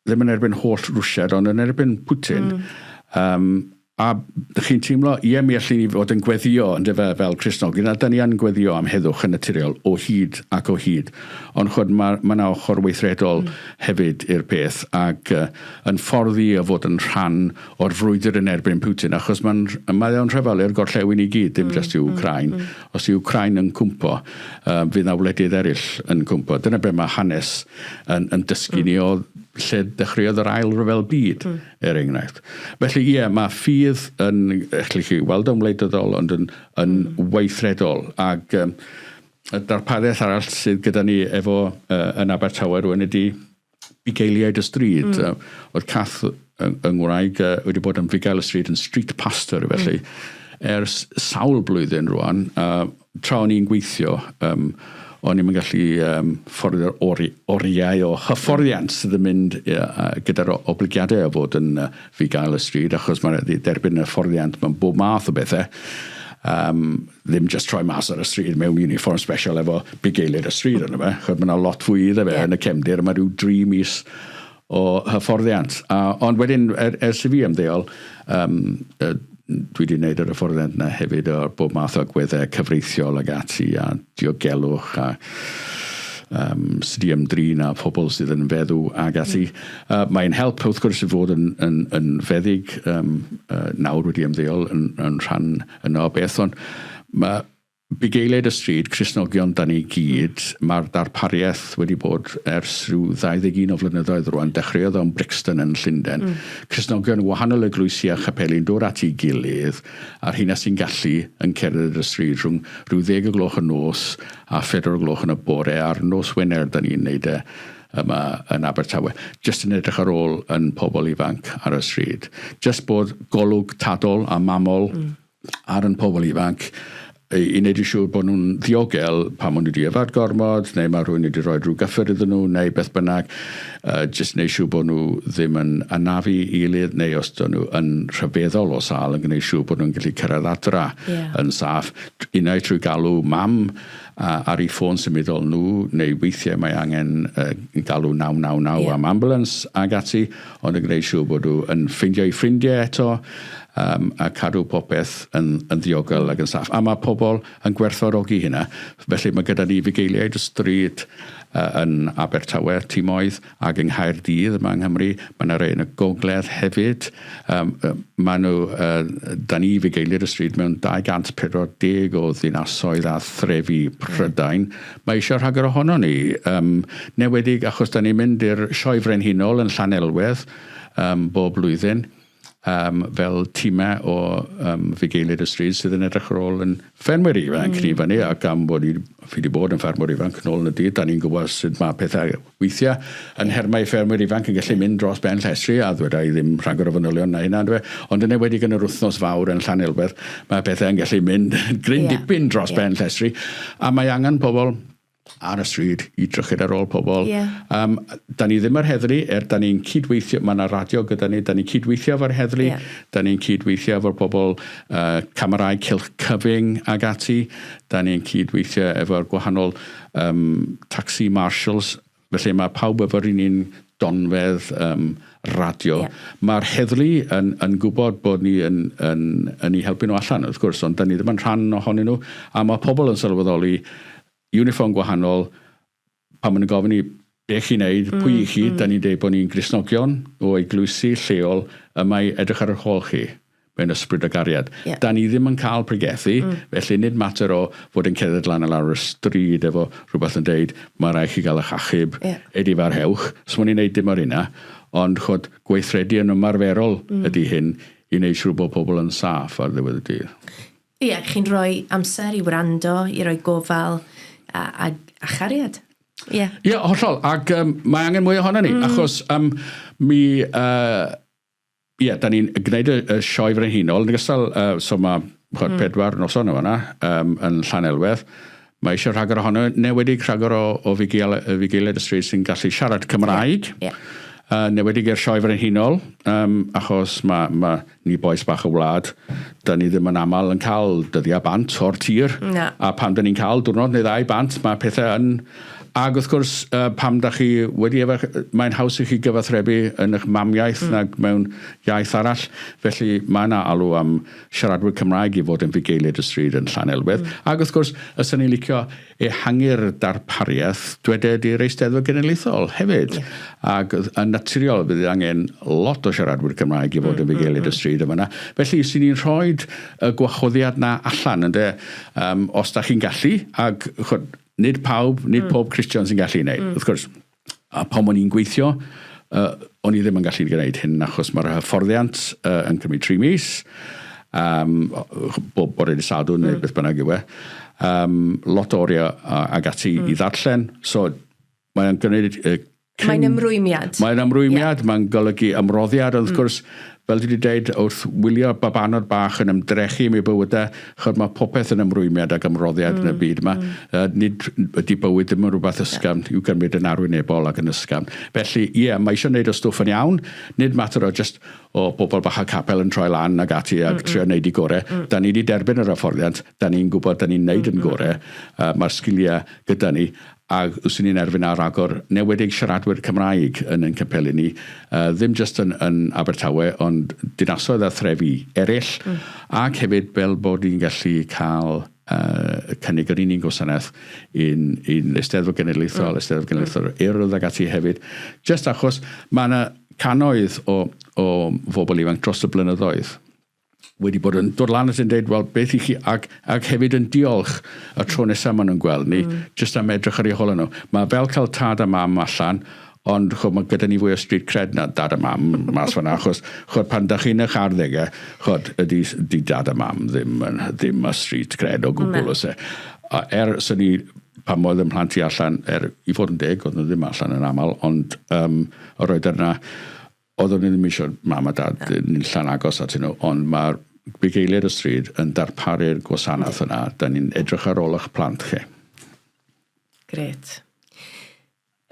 ddim yn erbyn holl Rwsiad ond yn erbyn Putin. Mm. Yym A dych chi'n teimlo, ie, mi allwn ni fod yn gweddïo, yndyfe, fel Cristnogion, a da ni yn gweddïo am heddwch yn naturiol o hyd ac o hyd. Ond chwod, mae ma 'na ochr weithredol mm. hefyd i'r peth, ac uh, yn ffordd i o fod yn rhan o'r frwydr yn erbyn Putin, achos mae'n mae o'n rhyfel i'r gorllewin i gyd, ddim mm, jyst i mm, Wcrain. Mm, mm. Os yw Wcrain yn cwmpo, uh, fydd 'na wledydd eraill yn cwmpo. Dyna be mae hanes yn, yn dysgu mm. ni o lle dechreuodd yr ail ryfel byd. Mm. er enghraifft. Felly ie, mae ffydd yn, allwch chi weld o'n wleidyddol, ond yn, yn mm. weithredol. Ac um, y darpariaeth arall sydd gyda ni efo yn Abertawe rwan ydy bugeiliaid y stryd. Oedd Cath yng ngwraig wedi bod yn fugail y stryd, yn street pastor felly, ers sawl blwyddyn rwan. Tra o'n i'n gweithio, o'n i'm yn gallu fforddio'r ori oriau o hyfforddiant sydd yn mynd gyda'r oblygiadau o fod yn fugail y stryd, achos mae'n rhaid i derbyn hyfforddiant mewn bob math o bethau. Ddim just troi mas ar y stryd mewn uniform special efo bugeiliaid y stryd arno fe, chod mae yna lot fwy iddo fe yeah. yn y cefndir, mae rhyw dri mis o hyfforddiant. Ond wedyn, ers i fi ymddeol, dwi wedi gwneud yr hyfforddiant yna hefyd o bob math o agweddau cyfreithiol ag ati a diogelwch a sut i ymdrin â phobl sydd yn feddw ag ati. Mae'n help wrth gwrs i fod yn, yn, yn feddyg nawr wedi ymddeol yn, yn rhan yno o beth, ond mae bugeiliaid y stryd, Cristnogion da ni gyd, mae'r darpariaeth wedi bod ers rhyw 21 o flynyddoedd rwan, dechreuodd o'n Brixton yn Llundain. Cristnogion wahanol eglwysi a chapeli'n dod at ei gilydd, a'r rheina sy'n gallu yn cerdded y stryd rhwng rhyw ddeg o gloch y nos a phedwar o gloch yn y bore ar nos Wener da ni'n neud e yma yn Abertawe. Jyst yn edrych ar ôl yn pobl ifanc ar y stryd. Jyst bod golwg tadol a mamol ar yn pobl ifanc i wneud yn siŵr bod nhw'n ddiogel pan maen nhw wedi yfed gormod neu mae rhywun wedi rhoi rhyw gyffur iddyn nhw neu beth bynnag. Jyst wneud siŵr bod nhw ddim yn anafu i gilydd neu os dyn nhw yn rhyfeddol o sâl yn gwneud siŵr bod nhw'n gallu cyrraedd adra yeah. yn saff. Unai trwy galw mam ar eu ffôn symudol nhw neu weithiau mae angen galw 999 yeah. am ambulance ag ati, ond yn gwneud siŵr bod nhw yn ffeindio eu ffrindiau eto a cadw popeth yn, yn ddiogel ac yn saff. A mae pobl yn gwerthfawrogi hynna. Felly mae gyda ni fugeiliaid y stryd yn Abertawe, timoedd, ac yng Nghaerdydd yma yng Nghymru. Mae yna rei yn y gogledd hefyd. Mae nhw, da ni fugeiliaid y stryd mewn 240 o ddinasoedd a threfi Prydain. Mae eisiau rhagor ohono ni. Newedig achos da ni'n mynd i'r Sioe Frenhinol yn Llanelwedd bob blwyddyn. Fel timau o fugeiliaid y stryd sydd yn edrych ar ôl yn ffermwyr ifanc ni fyny, ac am bod i, fi wedi bod yn ffermwr ifanc nôl yn y dydd, da ni'n gwybod sut mae pethau weithiau yn nhermau ffermwyr ifanc yn gallu mynd dros ben llestri, a ddweda i ddim rhagor o fanylion na hynna, yndyfe? Ond yn enwedig yn yr wythnos fawr yn Llanelwedd, mae pethau yn gallu mynd gryn dipyn dros ben llestri, a mae angen pobl ar y stryd i drychyd ar ôl pobl. Yeah. Da ni ddim yr heddlu, er da ni'n cydweithio, mae yna radio gyda ni, da ni'n cydweithio efo'r heddlu, yeah. da ni'n cydweithio efo'r pobl camerau cylch cyfyng ag ati, da ni'n cydweithio efo'r gwahanol taxi marshals, felly mae pawb efo'r un un donfedd radio. Yeah. Mae'r heddlu yn, yn gwybod bod ni yn, yn, yn eu helpu nhw allan, wrth gwrs, ond da ni ddim yn rhan ohonyn nhw, a mae pobl yn sylweddoli uniform gwahanol, pan maen nhw'n gofyn i be chi'n neud, pwy i chi, da ni'n deud bod ni'n Gristnogion o eglwysi lleol yma i edrych ar yr hôl chi mewn ysbryd o gariad. Yeah. Da ni ddim yn cael pregethu, felly nid mater o fod yn cerdded lan a lawr y stryd efo rhywbeth yn deud mae rhaid chi gael eich achub, yeah. edifarhewch. So ni'n neud dim o'r hynna, ond chod, gweithredu yn ymarferol ydy hyn i wneud siŵr bod pobl yn saff ar ddiwedd y dydd. Ie, chi'n rhoi amser i wrando, i roi gofal a, a, a chariad. Ie. Yeah. Ie, yeah, hollol. Ac mae angen mwy ohono ni, achos mi... Ie, yeah, da ni'n gwneud y, y sioe frenhinol. Yn ogystal, so mae chod, pedwar noson o fanna yn Llanelwedd. Mae eisiau rhagor ohono, newedig rhagor o, o fugeiliaid y stryd sy'n gallu siarad Cymraeg. Yeah. Newedig i'r sioe frenhinol, achos mae ma ni bois bach y wlad, da ni ddim yn aml yn cael dyddiau bant o'r tir. Na. A pan da ni'n cael diwrnod neu ddau bant, mae pethau yn... Ac wrth gwrs, pam da chi wedi efo... Mae'n haws i chi gyfathrebu yn eich mamiaith nag mewn iaith arall. Felly mae yna alw am siaradwyr Cymraeg i fod yn fugeiliaid y stryd yn Llanelwedd. Ac wrth gwrs, yswn i'n licio ehangu'r darpariaeth, dweded i'r Eisteddfod Genedlaethol hefyd. Yeah. Ac yn naturiol, bydd angen lot o siaradwyr Cymraeg i fod yn fugeiliaid y stryd yma. Felly, sy'n ni'n rhoi y gwahoddiad na allan, ynde, os da chi'n gallu, ac chod, nid pawb, nid pob Cristion sy'n gallu wneud, wrth gwrs. A pan o'n i'n gweithio, o'n i ddim yn gallu gwneud hyn achos mae'r hyfforddiant yn cymryd 3 mis, bob bore dydd Sadwrn neu beth bynnag yw e. Um, lot o oriau ag ati i ddarllen. So, mae'n gwneud... Cyn... Mae'n ymrwymiad. Mae'n ymrwymiad, yeah. Mae'n golygu ymroddiad, wrth gwrs, fel dwi wedi dweud, wrth wylio babanod bach yn ymdrechu am eu bywydau, chod mae popeth yn ymrwymiad ac ymroddiad yn y byd yma. Nid ydy bywyd ddim yn rhywbeth ysgafn yeah. i'w gymryd yn arwynebol ac yn ysgafn. Felly, ie, yeah, mae eisiau gwneud y stwff yn iawn, nid mater o just o bobl bach y capel yn troi lan ag ati ac trio wneud i gore. Da ni wedi derbyn yr hyfforddiant, da ni'n gwybod da ni'n wneud yn gore, mae'r sgiliau gyda ni, a fyswn i'n erfyn ar ragor newedig siaradwyr Cymraeg yn ein capeli ni, uh, ddim jyst yn, yn Abertawe, ond dinasoedd a threfi eraill, ac hefyd fel bod ni'n gallu cael uh, cynnig yr un un gwasanaeth i'n, i'n Eisteddfod Genedlaethol, Eisteddfod Genedlaethol Urdd ac ati hefyd, jyst achos mae yna cannoedd o, o fobl ifanc dros y blynyddoedd wedi bod yn dod lan at yn dweud, wel, beth i chi, ac, ac hefyd yn diolch y tro nesaf maen nhw'n gweld ni, jyst am edrych ar eu holau nhw. Mae fel cael tad a mam allan, ond chod, mae gyda ni fwy o street cred na dad a mam mas fan'na, achos chod, pan da chi'n eich arddegau, chod, ydy, ydy dad a mam ddim, yn, ddim y street cred o gwbl, oes e. A er, sy'n ni, pan oedd yn mhlant i allan, er i fod yn deg, oedd nhw ddim allan yn aml, ond um, yr oed yna, Oeddwn i ddim eisiau mam a dad yn unlla'n agos atyn nhw, ond mae'r bugeiliaid y stryd yn darparu'r gwasanaeth yna. Da ni'n edrych ar ôl eich plant chi. Gret.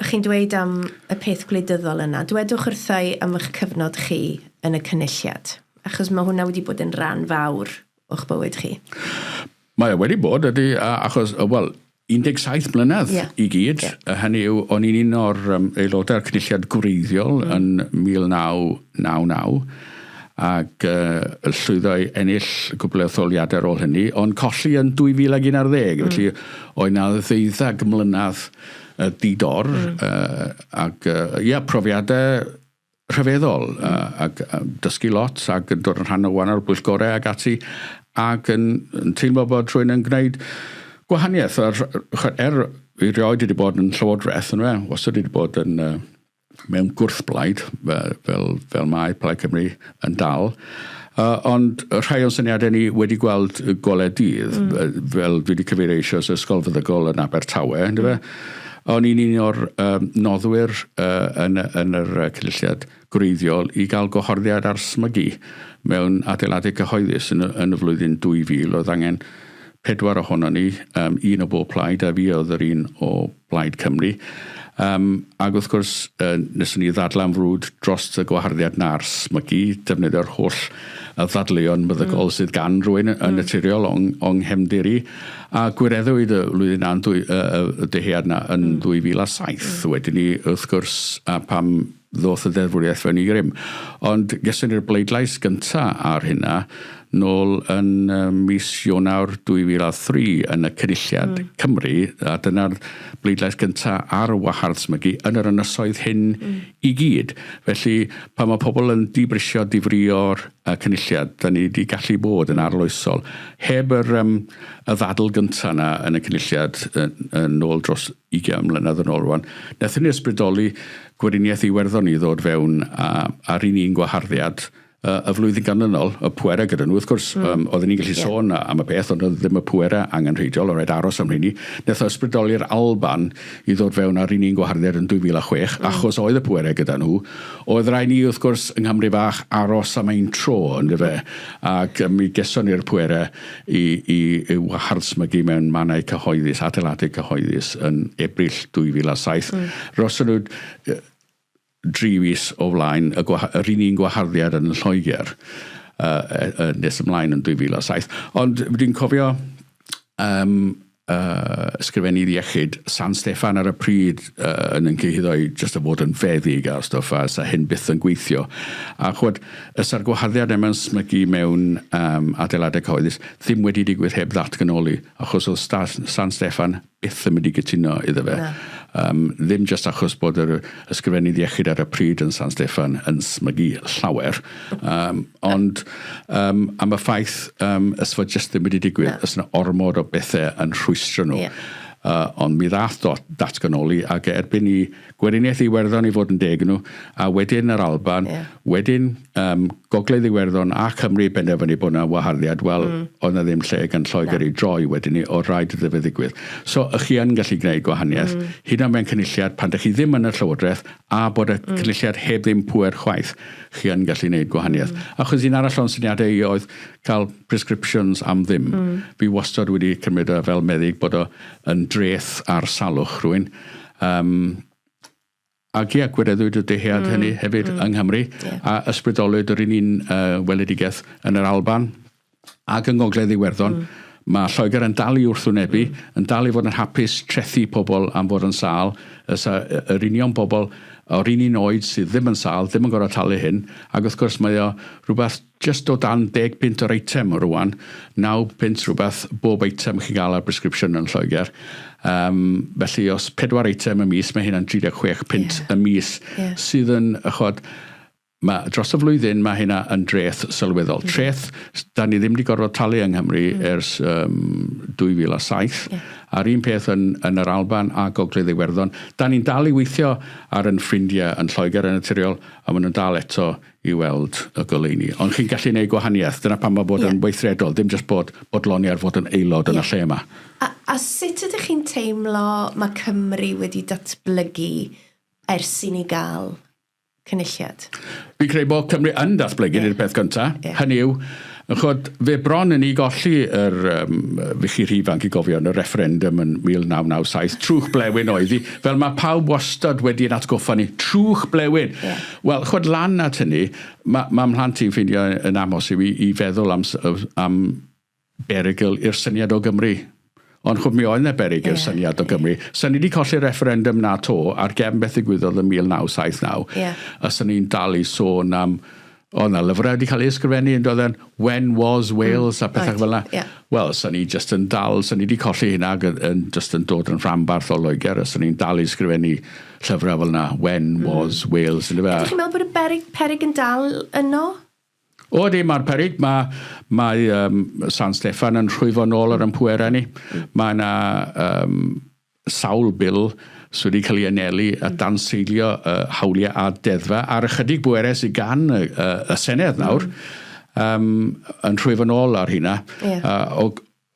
Chi'n dweud am y peth gwleidyddol yna. Dwedwch wrthai am eich cyfnod chi yn y cynulliad, achos mae hwnna wedi bod yn rhan fawr o'ch bywyd chi. Mae o wedi bod, ydy, achos, wel, 17 mlynedd yeah. i gyd. Yeah. Hynny yw, o'n i'n un o'r um, aelodau'r cynulliad gwreiddiol yn 1999 ac uh, llwyddo i ennill cwbl o etholiadau ar ôl hynny, ond colli yn 2011, felly oedd na ddeuddeg mlynedd uh, di-dor, uh, ac uh, ia, profiadau rhyfeddol mm. ac dysgu lot ac yn dod yn rhan o wahanol bwyllgorau ac ati ac yn, yn teimlo bod rhywun yn gwneud gwahaniaeth. Er, er i rioed wedi bod yn llywodraeth, yn fe, wastad wedi bod yn uh, mewn gwrthblaid, fel, fel, fel mae Plaid Cymru yn dal. Uh, ond rhai o'n syniadau ni wedi gweld golau dydd, fel dwi wedi cyfeirio eisoes ysgol feddygol yn Abertawe, mm. fe? O'n i'n un o'r um, noddwyr uh, yn, yn yr cynulliad gwreiddiol i gael gohorddiad ar smygu mewn adeiladau cyhoeddus yn, yn y flwyddyn 2000. Oedd angen pedwar ohono ni, um, un o bob plaid, a fi oedd yr un o Blaid Cymru. Um, ac wrth gwrs, uh, neswn ni ddadlau am frwd dros y gwaharddiad na'r smygu, defnyddio'r holl y ddadleuon meddygol sydd gan rhywun yn naturiol o'n, o'n nghefndir i. A gwireddwyd y flwyddyn na'n dwy, y, y dyhead na yn 2007. Wedyn ni, wrth gwrs, a pam ddoth y ddeddfwriaeth fewn i grym. Ond geson ni'r bleidlais gynta ar hynna nôl yn mis Ionawr 2003 yn y Cynulliad Cymru, a dyna'r bleidlais gynta ar wahardd smygu yn yr ynysoedd hyn i gyd. Felly, pan mae pobl yn dibrisio, difrio'r Cynulliad, da ni wedi gallu bod yn arloesol. Heb yr, um, y ddadl gynta yna yn y Cynulliad yn ôl dros 20 mlynedd yn ôl rwan, wnaethon ni ysbrydoli Gweriniaeth Iwerddon i ddod fewn a, ar un un gwaharddiad y flwyddyn ganlynol, y pwerau gyda nhw, wrth gwrs, oedden ni'n gallu sôn am y peth, ond oedd ddim y pwerau angenrheidiol, oedd rhaid aros am rheini. Wnaeth o ysbrydoli'r Alban i ddod fewn ar un un gwaharddiad yn 2006, achos oedd y pwerau gyda nhw. Oedd rhaid ni, wrth gwrs, yng Nghymru fach, aros am ein tro, yndyfe? Ac mi geson ni'r pwerau i, i, i wahardd smygu mewn mannau cyhoeddus, adeiladau cyhoeddus yn Ebrill 2007. Roson nhw dri fis o flaen y yr un un gwaharddiad yn Lloegr uh, uh, nes ymlaen yn 2007. Ond dwi'n cofio um, uh, ysgrifennydd iechyd San Steffan ar y pryd uh, yn yn cyhuddo i jyst o fod yn feddyg a stwff a sa hyn byth yn gweithio. A chwod, ysa'r gwaharddiad yma'n smygu mewn um, adeiladau cyhoeddus ddim wedi digwydd heb ddatganoli, achos oedd San Steffan byth yn mynd i gytuno iddo fe. Na. Um, ddim jyst achos bod yr ysgrifennydd iechyd ar y pryd yn San Steffan yn smygu llawer, um, ond um, am y ffaith um, ys fod jyst ddim wedi digwydd, ys yna ormod o bethau yn rhwystro nhw. Yeah. Ond mi ddath datganoli ac erbyn i Gweriniaeth Iwerddon i fod yn deg nhw, a wedyn yr Alban, wedyn Gogledd Iwerddon a Chymru benderfynu bod 'na waharddiad, wel, oedd 'na ddim lle gan Lloegr i droi wedyn 'ny, oedd rhaid iddo fe ddigwydd. So, ych chi yn gallu gwneud gwahaniaeth, hyd yn oed mewn cynulliad pan dych chi ddim yn y Llywodraeth a bod y cynulliad heb ddim pŵer chwaith, chi yn gallu gwneud gwahaniaeth. Achos un arall o'n syniadau i oedd cael prescriptions am ddim. Fi wastad wedi cymryd o fel meddyg bod o yn dreth ar salwch rhywun. Um, ac ia, gwireddwyd y dyhead hynny hefyd yng Nghymru, a ysbrydolwyd yr un un weledigaeth yn yr Alban ac yng Ngogledd Iwerddon. Mae Lloegr yn dal i wrthwynebu, yn dal i fod yn hapus trethu pobl am fod yn sâl, yr union bobl o'r un un oed sydd ddim yn sâl, ddim yn gorfod talu hyn, ac wrth gwrs mae o rhywbeth Jyst o dan deg punt yr eitem rwan, naw punt rhywbeth bob eitem chi'n gael ar bresgripsiwn yn Lloegr. Um, felly os pedwar eitem y mis, mae hynna'n 36 punt y mis, sydd yn, chod, mae, dros y flwyddyn mae hynna yn dreth sylweddol. Treth, da ni ddim wedi gorfod talu yng Nghymru ers um, 2007, a'r un peth yn, yn yr Alban a Gogledd Iwerddon. Da ni'n dal i weithio ar yn ffrindiau yn Lloegr yn naturiol, a maen nhw'n dal eto i weld y goleuni. Ond chi'n gallu gwneud gwahaniaeth. Dyna pam mae bod yn weithredol, ddim jyst bod bodloni ar fod yn aelod yn y lle yma. A, a sut ydych chi'n teimlo mae Cymru wedi datblygu ers i ni gael cynulliad? Fi'n credu bod Cymru yn datblygu, yeah. peth gyntaf. Yeah. Hynny yw, chod, fe bron yn ni golli yr, fi chi rhy ifanc i gofio, yn y referendum yn 1997, trwch blewyn oedd hi, fel mae pawb wastad wedi'n atgoffa ni, trwch blewyn. Yeah. Wel, chod lan at hynny, mae ma mhlant i'n ffeindio yn amhosib i, i feddwl am, am berygl i'r syniad o Gymru. Ond chwb mi oedd 'na beryg i'r syniad o Gymru. Sa ni 'di colli'r referendum 'na 'to, ar gefn beth ddigwyddodd yn 1979, a 'sa ni'n dal i sôn am... Oedd 'na lyfrau wedi cael eu ysgrifennu yn doedden, When Was Wales a pethau fel 'na. Wel, 'sa ni jyst yn dal, 'sa ni 'di colli hynna ac yn jyst yn dod yn rhanbarth o Loegr, a 'sa ni'n dal i ysgrifennu llyfrau fel 'na, When Was Wales, yndyfe? Ydych chi'n meddwl bod y beryg, peryg yn dal yno? O ydy, mae'r peryg. Mae, mae um, San Steffan yn rhwyfo nôl ar ein pwerau ni. Mae yna um, sawl bil sydd wedi cael ei anelu a danseilio hawliau a deddfau ar ychydig bwerau sydd gan y, y, y Senedd nawr, um, yn rhwyfo nôl ar hynna. Yeah. O,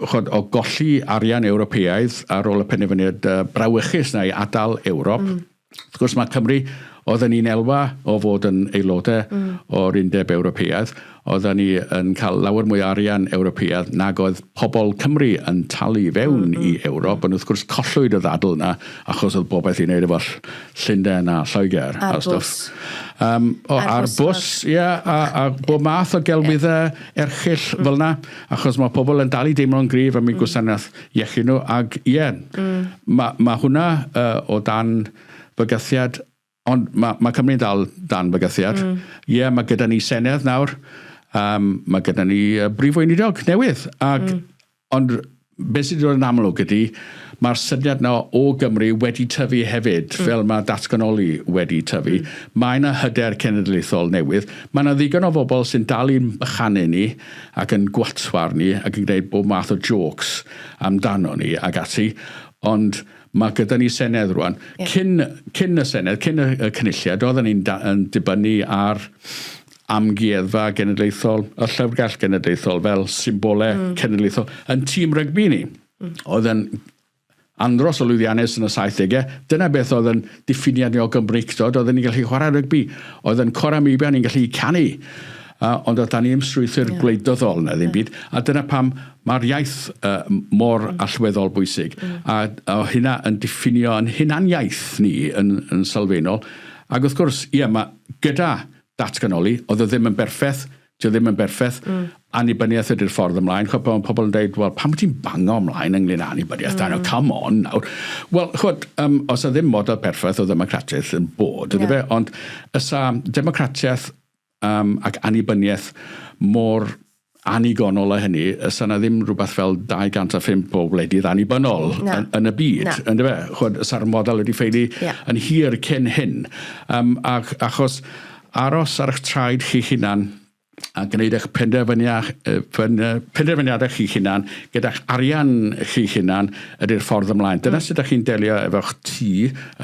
chod, o golli arian Ewropeaidd ar ôl y penderfyniad brawychus na i adael Ewrop. Wrth gwrs mae Cymru, oedden ni'n elwa o fod yn aelodau o'r Undeb Ewropeaidd, oedden ni yn cael lawer mwy o arian Ewropeaidd nag oedd pobl Cymru yn talu i fewn i Ewrop, ond wrth gwrs collwyd y ddadl yna achos oedd bobeth i wneud efo Llundain a Lloegr a stwff. Um, o, ar bws, ie, a, a bob math o gelwyddau erchyll fel yna. Achos mae pobl yn dal i deimlo'n gryf am eu gwasanaeth iechyd nhw, ac ie, mm. mae ma hwnna o dan fygythiad, ond mae, ma Cymru'n dal dan fygythiad. Ie, mae gyda ni Senedd nawr, mae gyda ni Brif Weinidog newydd, ac, ond beth sydd wedi dod yn amlwg ydy, mae'r syniad 'na o Gymru wedi tyfu hefyd, fel mae datganoli wedi tyfu. Mae yna hyder cenedlaethol newydd. Mae yna ddigon o bobl sy'n dal i'n bychanu ni ac yn gwatwar ni ac yn gwneud bob math o jôcs amdano ni ac ati, ond mae gyda ni Senedd rwan. Cyn, cyn y Senedd, cyn y, y Cynulliad, oedden ni'n yn dibynnu ar Amgueddfa Genedlaethol, y Llyfrgell Genedlaethol fel symbolau cenedlaethol yn tîm rygbi ni. Oedd yn andros o lwyddiannus yn y 70au. Dyna beth oedd yn diffiniad ni o Gymreictod, oedden ni'n gallu chwarae rygbi, oedd yn corau meibion ni'n gallu canu. Ond oedd dan ni ddim strwythur gwleidyddol na ddim byd, a dyna pam mae'r iaith mor allweddol bwysig. A, a hynna yn diffinio yn hunaniaeth ni yn, yn sylfaenol. Ac wrth gwrs, ie, mae gyda datganoli, oedd o ddim yn berffeth, dio ddim yn berffeth, annibyniaeth ydy'r ffordd ymlaen. Ch'od pan ma' pobl yn deud, wel, pam wyt ti'n bango ymlaen ynglyn â annibyniaeth, mm. come on nawr. Wel, ch'od, um, os yna ddim model perffaith o ddemocratiaeth yn bod, ydy fe, ond ysa democratiaeth um, ac annibyniaeth mor annigonol â hynny, 'sa 'na ddim rhywbeth fel 205 o wledydd annibynnol yn, yn y byd, Na. Yndyfe? Ch'od, 'sa'r model wedi ffeili yn hir cyn hyn. Um, ac, achos aros ar eich traed chi'ch hunan a gwneud eich penderfyniadau chi'ch hunan gyda'ch arian chi'ch hunan ydy'r ffordd ymlaen. Dyna sut ydych chi'n delio efo'ch tŷ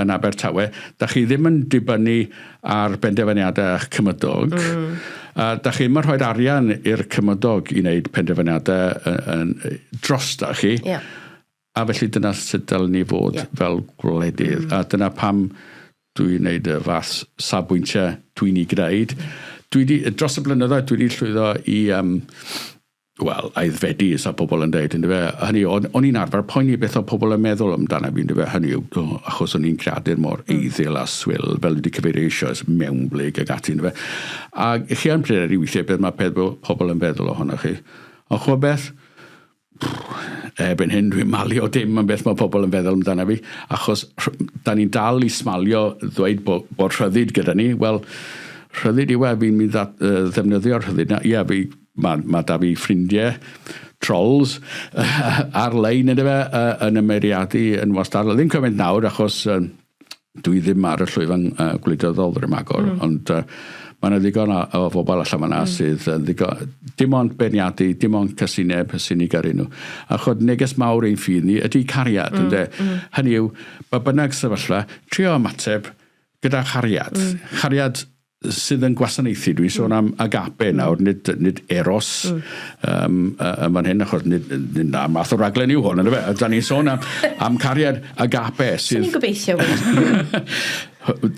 yn Abertawe. Da chi ddim yn dibynnu ar benderfyniadau eich cymydog. A da chi ddim yn rhoi arian i'r cymydog i wneud penderfyniadau yn, dros da chi. Yeah. A felly dyna sut dylen ni fod yeah. fel gwledydd. A dyna pam dwi'n neud y fath safbwyntiau dwi'n ei gwneud. Dwi di, dros y blynyddoedd, dwi wedi llwyddo i, um, wel, aeddfedu, sa pobl yn dweud, yndyfe. Hynny, o'n, on i'n arfer poeni beth oedd pobl yn meddwl amdano fi, yndyfe. Hynny yw, oh, achos o'n i'n creadur mor eiddil a swil, fel wedi cyfeirio eisoes, mewnblyg ac ati, yndyfe. A chi yn pryderu weithiau beth mae pobl yn feddwl ohonoch chi. Ond chwbod beth? Erbyn hyn dwi'n malio dim am beth mae pobl yn feddwl amdano fi, achos da ni'n dal i smalio ddweud bod, bod rhyddid gyda ni. Wel, rhyddid yw e, fi'n mynd i ddefnyddio'r rhyddid na. Ie, fi, mae, mae da fi ffrindiau, trolls, ar-lein ynddo fe, yn ymyriadu yn wastad. Ddim cymaint nawr, achos dwi ddim ar y llwyfan uh, gwleidyddol ddim agor, ond uh, mae yna ddigon o, o bobl allan fan'na sydd yn ddigon, dim ond beirniadu, dim ond casineb sy'n ei gyrru nhw. A chod neges mawr ein ffydd ni ydy cariad, mm. ynde? Hynny yw, ba bynnag sefyllfa, trio ymateb gyda chariad. Chariad sydd yn gwasanaethu. Dwi'n sôn am agape nawr, nid, nid eros um, yn fan hyn, achos nid, nid na math o raglen yw hwn, ynddo fe? Da ni'n sôn am, am cariad agape sydd... Ni'n gobeithio, wir.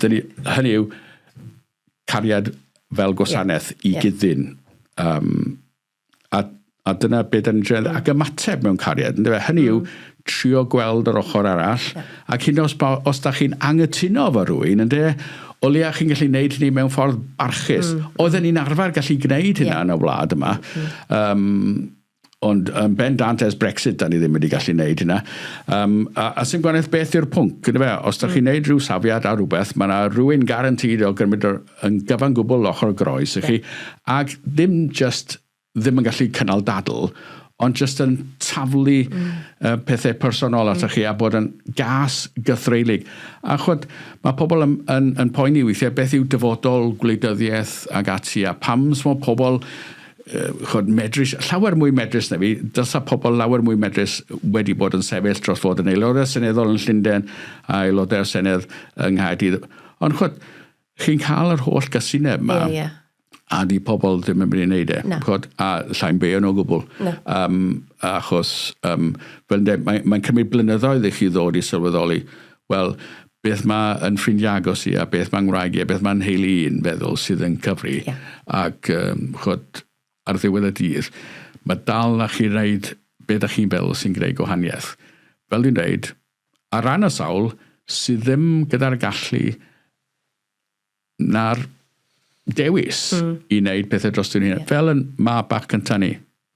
Ni, hynny yw, cariad fel gwasanaeth yeah. i yeah. gyddyn. Um, A, a dyna beth da ni'n trio, ac ymateb mewn cariad, yndyfe? Hynny yw, trio gweld yr ochr arall, yeah. ac hyd os, os da chi'n angytuno efo rhywun, ynde, o leia chi'n gallu gwneud hynny mewn ffordd barchus. Oedden ni'n arfer gallu gwneud hynna yeah. yn y wlad yma. Um, ond yn bendant ers Brexit, da ni ddim wedi gallu gwneud hynna. Um, a, a sy'n gwanaeth beth yw'r pwnc, yndyfe? Os da chi'n gwneud rhyw safiad ar rhywbeth, mae yna rhywun guaranteed o gymryd yn gyfan gwbl ochr groes i chi, ac ddim just ddim yn gallu cynnal dadl, ond just yn taflu mm. pethau personol atoch chi a bod yn gas gythreulig. A chwod, mae pobl yn, yn, yn poeni weithiau beth yw dyfodol gwleidyddiaeth ag ati, a pam mae pobl chod, medrus, llawer mwy medrus na fi, dylsa pobl lawer mwy medrus wedi bod yn sefyll dros fod yn aelodau seneddol yn Llundain a aelodau'r Senedd yng Nghaerdydd. Ond chod, chi'n cael yr holl gasineb yma. Ie, ie. A di pobl ddim yn mynd i wneud e. Na. Chod, a llai'n beio nhw o gwbl. Na. Um, achos, um, fel yn dweud, mae'n mae cymryd blynyddoedd i chi ddod i sylweddoli, wel, beth mae yn ffrindiau agos i a beth mae'n ngwraig i a beth mae'n nheulu i'n feddwl sydd yn cyfri. Yeah. Ac, um, chod, ar ddiwedd y dydd, mae dal na chi wneud beth ydych chi'n feddwl sy'n gwneud gwahaniaeth. Fel dwi'n dweud, ar ran y sawl sydd ddim gyda'r gallu na'r dewis mm. i wneud pethau dros nhw'n hunain. Yeah. Fel yn mab bach cyntaf ni,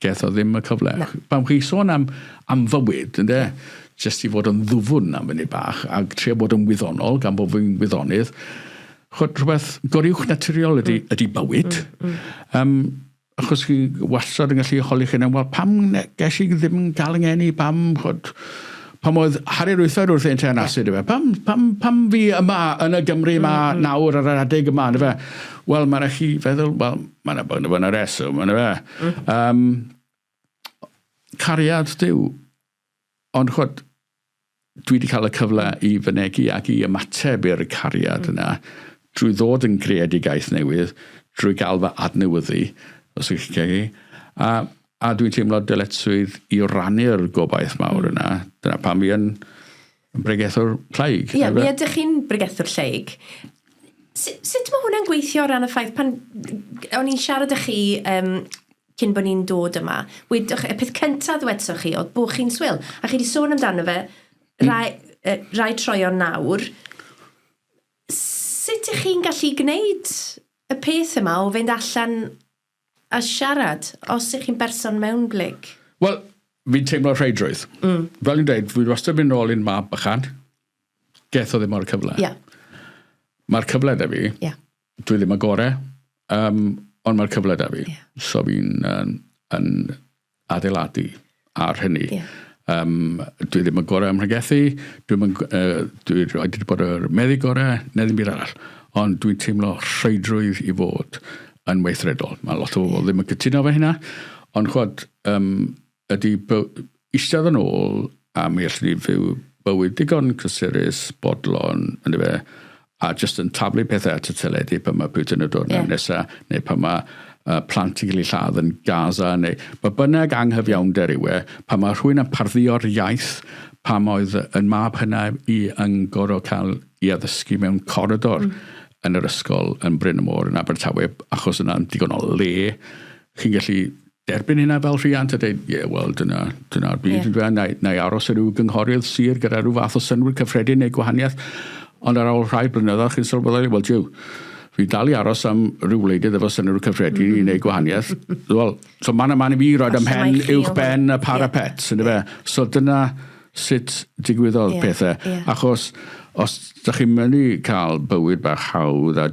geth o ddim y cyfle. Na. Pan chi sôn am, am fywyd, ynde, yeah. jyst i fod yn ddwfwn am fyny bach, a trio bod yn wyddonol, gan bod fi'n wyddonydd, chod, rhywbeth goruwch naturiol ydy, ydy bywyd. Um, achos chi wastad yn gallu holi chi'n wel, pam ges i ddim yn cael yng ngeni, pam, chod, pam oedd Harri'r Wythfed wrth ein teyrnasu, mm. pam, pam, pam fi yma yn y Gymru yma mm, nawr ar yr adeg yma, mm. Wel, mae'n rhaid chi feddwl, wel, mae'n bod yna reswm, yna fe. Um, cariad Duw. Ond chod, dwi wedi cael y cyfle i fynegi ac i ymateb i'r cariad yna drwy ddod yn greadigaeth newydd, drwy gael fy adnewyddu, os ydych chi'n cael a, a dwi'n teimlo dyletswydd i rannu'r gobaith mawr yna. Dyna pam fi yn bregethwr lleig. Ie, mi ydych chi'n bregethwr lleig. Sut mae hwnna'n gweithio o ran y ffaith pan o'n i'n siarad â chi um, cyn bod ni'n dod yma, wedwch, y peth cyntaf ddwedsoch chi oedd bod chi'n swil, a chi wedi sôn amdano fe rai, rai troion nawr. Sut ych chi'n gallu gwneud y peth yma o fynd allan a siarad os ych chi'n berson mewnblyg? Wel, fi'n teimlo rheidrwydd. Fel i'n dweud, fi wastad mynd nôl i'n mab bychan. Geth o ddim o'r cyfle. Yeah. Mae'r cyfle da fi. Yeah. Dwi ddim y gore, um, ond mae'r cyfle da fi. Yeah. So fi'n yn, yn adeiladu ar hynny. Yeah. Um, dwi ddim y gorau ym mhregethu, dwi'n yn, uh, dwi wedi bod yr meddyg gorau, neu ddim byd arall. Ond dwi'n teimlo rheidrwydd i fod yn weithredol. Mae lot o bobl ddim yn cytuno efo hynna, ond chwod, um, ydy eistedd yn ôl a mi allwn ni fyw bywyd digon cysurus, bodlon, yn fe, a jyst yn taflu pethau at y teledu pan mae Putin yn dod yeah. nesa, neu pan mae plant yn cael eu lladd yn Gaza, neu ba bynnag anghyfiawnder yw e, pan mae rhywun yn parddio'r iaith, pam oedd yn mab hynna i yn gorfod cael i addysgu mewn coridor yn yr ysgol yn Bryn y Môr yn Abertawe, achos yna'n digon o le. Chi'n gallu derbyn hynna fel rhiant a dweud, ie, yeah, wel, dyna, dyna'r byd, yeah. na, na i aros ar ryw gynghorydd sir gyda rhyw fath o synnwyr cyffredin neu gwahaniaeth. Ond ar ôl rhai blynyddoedd, chi'n sylweddoli, wel, jiw, fi dal i aros am rhyw wleidydd efo synnwyr cyffredin i wneud gwahaniaeth. Wel, so man a man i fi roed ym mhen uwch ben y parapet, yeah. fe. So dyna sut digwyddodd yeah, pethau. Yeah. Achos os ydych chi'n mynd i cael bywyd bach hawdd a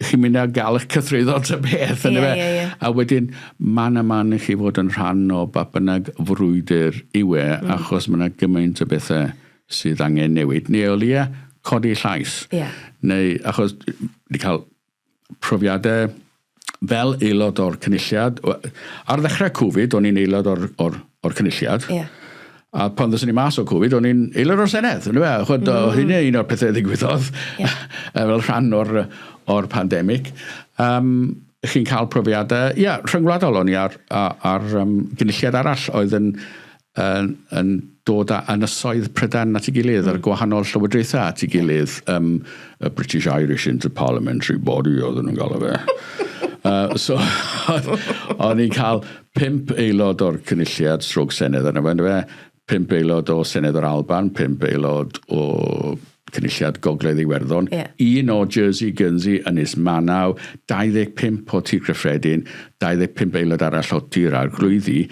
chi'n mynd a gael eich cythruddo ta beth, yeah, yeah, yeah. A wedyn, man a man i chi fod yn rhan o ba bynnag frwydr yw e, achos mae yna gymaint o bethau sydd angen newid. Neu o leia, codi llais. Yeah. Neu, achos, wedi cael profiadau fel aelod o'r cynulliad. Ar ddechrau Covid, o'n i'n aelod o'r, or, or cynulliad. Yeah. A pan ddoson ni mas o Covid, o'n i'n aelod o'r Senedd. Yn fe? Chwed, hynny un o'r pethau ddigwyddodd yeah. fel rhan o'r, or pandemig. Um, chi'n cael profiadau, ia, yeah, rhyngwladol o'n i ar, ar, ar um, gynulliad arall oedd yn, yn, yn dod â ynysoedd Prydain at ei gilydd, mm. a'r gwahanol llywodraethau at ei gilydd, um, y British Irish Interparliamentary Body oedden nhw'n galw fe. so, o'n i'n cael pump aelod o'r Cynulliad stroke Senedd arno fe, yndyfe? Pump aelod o Senedd yr Alban, pump aelod o Cynulliad Gogledd Iwerddon, yeah. un o Jersey, Guernsey, Ynys Manaw, 25 o Tir Cyffredin, 25 aelod arall o Tir Arglwyddi,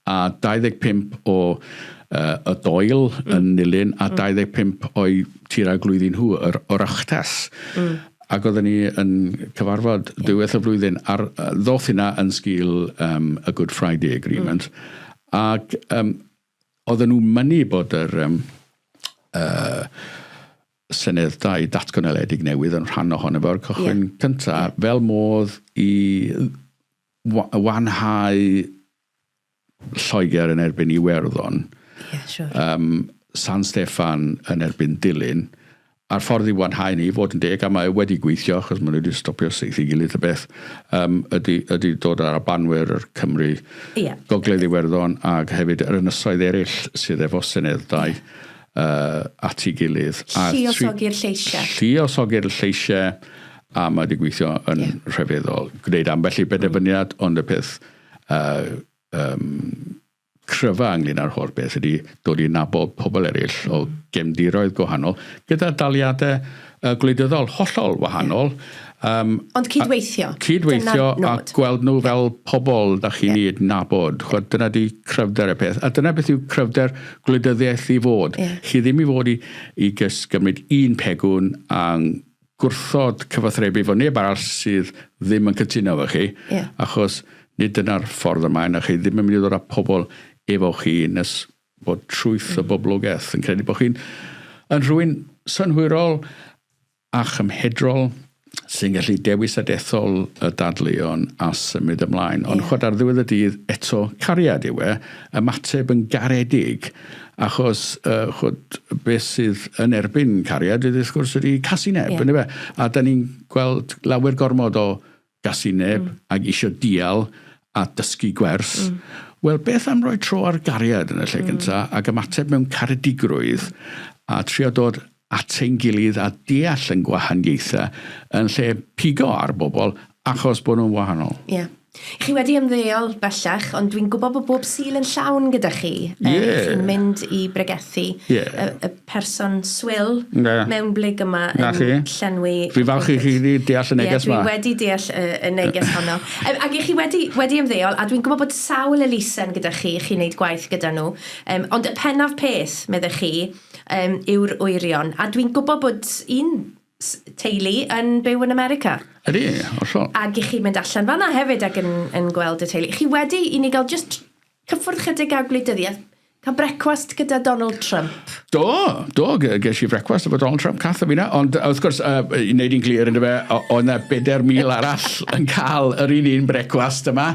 a 25 o uh, y Doel mm. yn Nulyn, a 25 o'i Tir Arglwyddi nhw, yr Oireachtas. Ac oedden ni yn cyfarfod yeah. diwedd y flwyddyn, ar, ddoth hynna yn sgil um, y Good Friday Agreement, ac um, oedden nhw'n mynnu bod yr um, seneddau datganoledig newydd yn rhan ohono fo'r cychwyn yeah. cyntaf, yeah. fel modd i wanhau Lloegr yn erbyn Iwerddon, yeah, sure. um, San Steffan yn erbyn Dulyn, a'r ffordd i wanhau ni, fod yn deg, a mae wedi gweithio, achos maen nhw wedi stopio saethu gilydd y beth, um, ydy, ydy dod ar Albanwyr, yr Cymru, yeah. Gogledd Iwerddon, ac hefyd yr ynysoedd eraill sydd efo seneddau yeah. at ei gilydd. Lluosogi'r lleisiau. Lluosogi'r lleisiau, a mae wedi gweithio yn yeah. rhyfeddol. Gwneud ambell i benderfyniad, mm. ond y peth uh, um, cryfa ynglyn â'r holl beth ydy dod i nabod pobl eraill o gefndiroedd gwahanol, gyda daliadau uh, gwleidyddol hollol wahanol. Um, Ond cydweithio. Cydweithio a gweld nhw fel pobl da chi'n yeah. nabod. Chwed, dyna di cryfder y peth. A dyna beth yw cryfder gwleidyddiaeth i fod. Yeah. Chi ddim i fod i, i gys gymryd un pegwn a gwrthod cyfathrebu efo neb arall sydd ddim yn cytuno efo chi, yeah. achos nid dyna'r ffordd ymlaen, a chi ddim yn mynd i ddod â pobl efo chi nes bod trwyth y boblogaeth yn credu bod chi'n yn rhywun synhwyrol a chymhedrol sy'n gallu dewis a dethol y dadleuon a symud ymlaen. Ond yeah. chwed ar ddiwedd y dydd eto cariad yw e, ymateb yn garedig, achos uh, chwed, beth sydd yn erbyn cariad ydy wrth gwrs ydy casineb, Yeah. yeah. fe? A da ni'n gweld lawer gormod o gasineb mm. ac eisiau dial a dysgu gwers. Mm. Wel, beth am roi tro ar gariad yn y lle mm. gyntaf ac ymateb mewn caredigrwydd a trio dod at ein gilydd a deall yn gwahaniaethau yn lle pigo ar bobl achos bod nhw'n wahanol. Ie. Yeah. Chi wedi ymddeol bellach, ond dwi'n gwybod bod bob Sul yn llawn gyda chi. Ie. Chi'n mynd i bregethu yeah. y, y person swil yeah. mewn blyg yma yn chi. Llenwi... Fi falch i chi wedi deall y neges yma. Ie, dwi wedi deall y, y neges honno. Ac i chi wedi, wedi ymddeol, a dwi'n gwybod bod sawl elusen gyda chi, chi'n neud gwaith gyda nhw, um, ond y pennaf peth, meddech chi, um, yw'r wyrion. A dwi'n gwybod bod un teulu yn byw yn America. Ydy, hollol. Ac i chi mynd allan fanna hefyd ac yn, yn gweld y teulu. Chi wedi i ni gael just cyffwrdd chydig â gwleidyddiaeth. Cael brecwast gyda Donald Trump. Do, do, ges i frecwast efo Donald Trump, cath o fi na. Ond wrth gwrs, i wneud i'n glir, yndyfe, oedd 'na 4,000 arall yn cael yr un un brecwast yma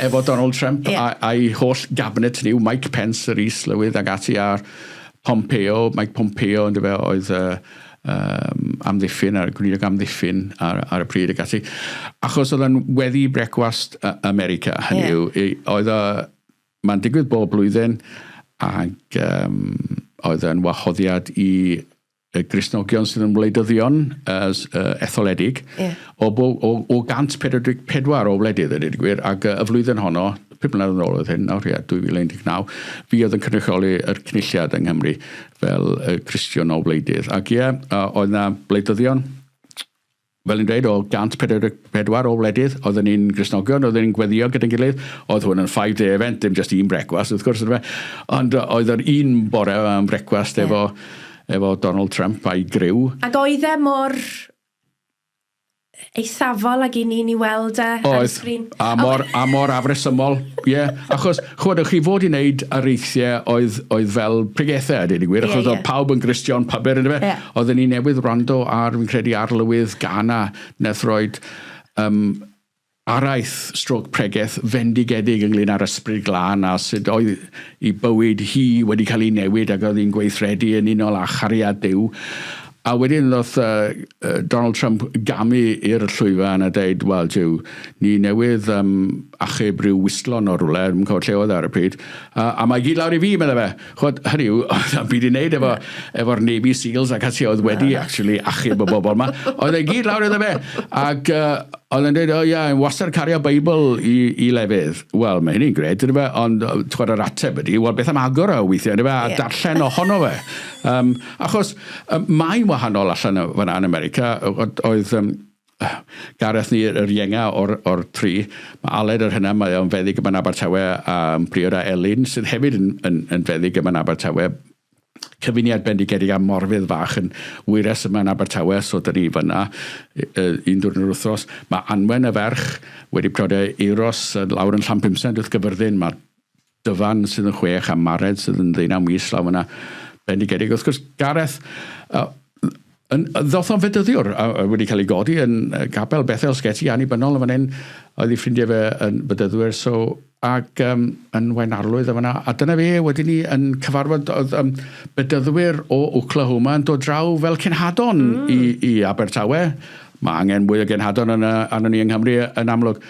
efo Donald Trump yeah. a'i holl gabinet ni, Mike Pence, yr is-lywydd ag ati, a'r Pompeo, Mike Pompeo, yndyfe, oedd amddiffyn, a'r gweinidog amddiffyn ar y pryd ag ati. Achos oedd o'n weddi brecwast America, hynny yw, oedd o Mae'n digwydd bob blwyddyn ac um, oedd yn wahoddiad i y Gristnogion sydd yn wleidyddion etholedig yeah. o, o, o 144 o wledydd yn gwir, ac y flwyddyn honno, 5 mlynedd yn ôl oedd hyn, nawr, ie, 2019, fi oedd yn cynrychioli yr cynulliad yng Nghymru fel y Cristion o wleidydd. Ac ie, oedd yna wleidyddion fel ni'n dweud, o 144 o wledydd, oedden ni'n Gristnogion, oedden ni'n gweddio gyda'n gilydd, oedd hwn yn five day event, dim just un brecwast, wrth gwrs, yndyfe? Ond oedd yr un bore am brecwast efo, efo Donald Trump a'i griw. Ac oedd e mor eithafol ag i ni'n i weld e ar y sgrin? A mor, a mor afresymol, ie. Yeah. Achos, chwbod, o'ch chi fod i wneud areithiau oedd, oedd fel pregethau, a dweud y gwir, achos yeah, yeah. oedd pawb yn Gristion pybyr, yndyfe? Yeah. Oedden ni newydd wrando ar, fi'n credu, arlywydd Ghana, wnaeth roed um, araith stroke pregeth fendigedig ynglyn â'r ysbryd glân a sut oedd i bywyd hi wedi cael ei newid ac oedd hi'n gweithredu yn unol â chariad Duw. A wedyn ddoth Donald Trump gamu i'r llwyfan a deud, wel, jiw, ni newydd um, achub rhyw wystlon o rwle, dwi'n cofio lle oedd e ar y pryd, a mae gyd lawr i fi, medde fe. Ch'od, hynny yw, oedd na'm byd i wneud efo, efo'r Navy Seals ac ati oedd wedi actually achub y bobl yma. Oedd e gyd lawr iddo fe. Ac oedd e'n dweud, o ia, yn wastad cario Beibl i lefydd. Wel, mae hynny'n gred, ynddo fe, ond t'gwod yr ateb ydy, wel, beth am agor o weithiau, ynddo fe, a yeah. darllen ohono fe. Achos mae'n wahanol allan fan'na yn America, oedd Gareth ni, yr ienga o'r, or tri. Mae Aled yr hynna, mae o'n feddyg yma'n Abertawe, a priod â Elin, sydd hefyd yn, yn, yn feddyg yma'n Abertawe. Cyfuniad bendigedig a Morfydd fach yn wyres yma yn Abertawe, so dyn ni fyna un diwrnod yr wythnos. Mae Anwen y ferch wedi priodi Euros lawr yn Llanpumsaint wrth Gyfyrddin. Mae Dyfan sydd yn chwech a Mared sydd yn ddeunaw mis lawr fyna. Bendigedig. Wrth gwrs, Gareth, yn, ddoth o'n fedyddiwr a, a wedi cael ei godi yn gapel Bethel Sgeti annibynnol yn fan hyn. Oedd ei ffrindiau fe yn fedyddwyr, so, ac yn Waunarlwydd yn fan'na. A dyna fe, wedyn ni yn cyfarfod oedd bedyddwyr o Oklahoma yn dod draw fel cenhadon i Abertawe. Mae angen mwy o genhadon yn, arnon ni yng Nghymru yn amlwg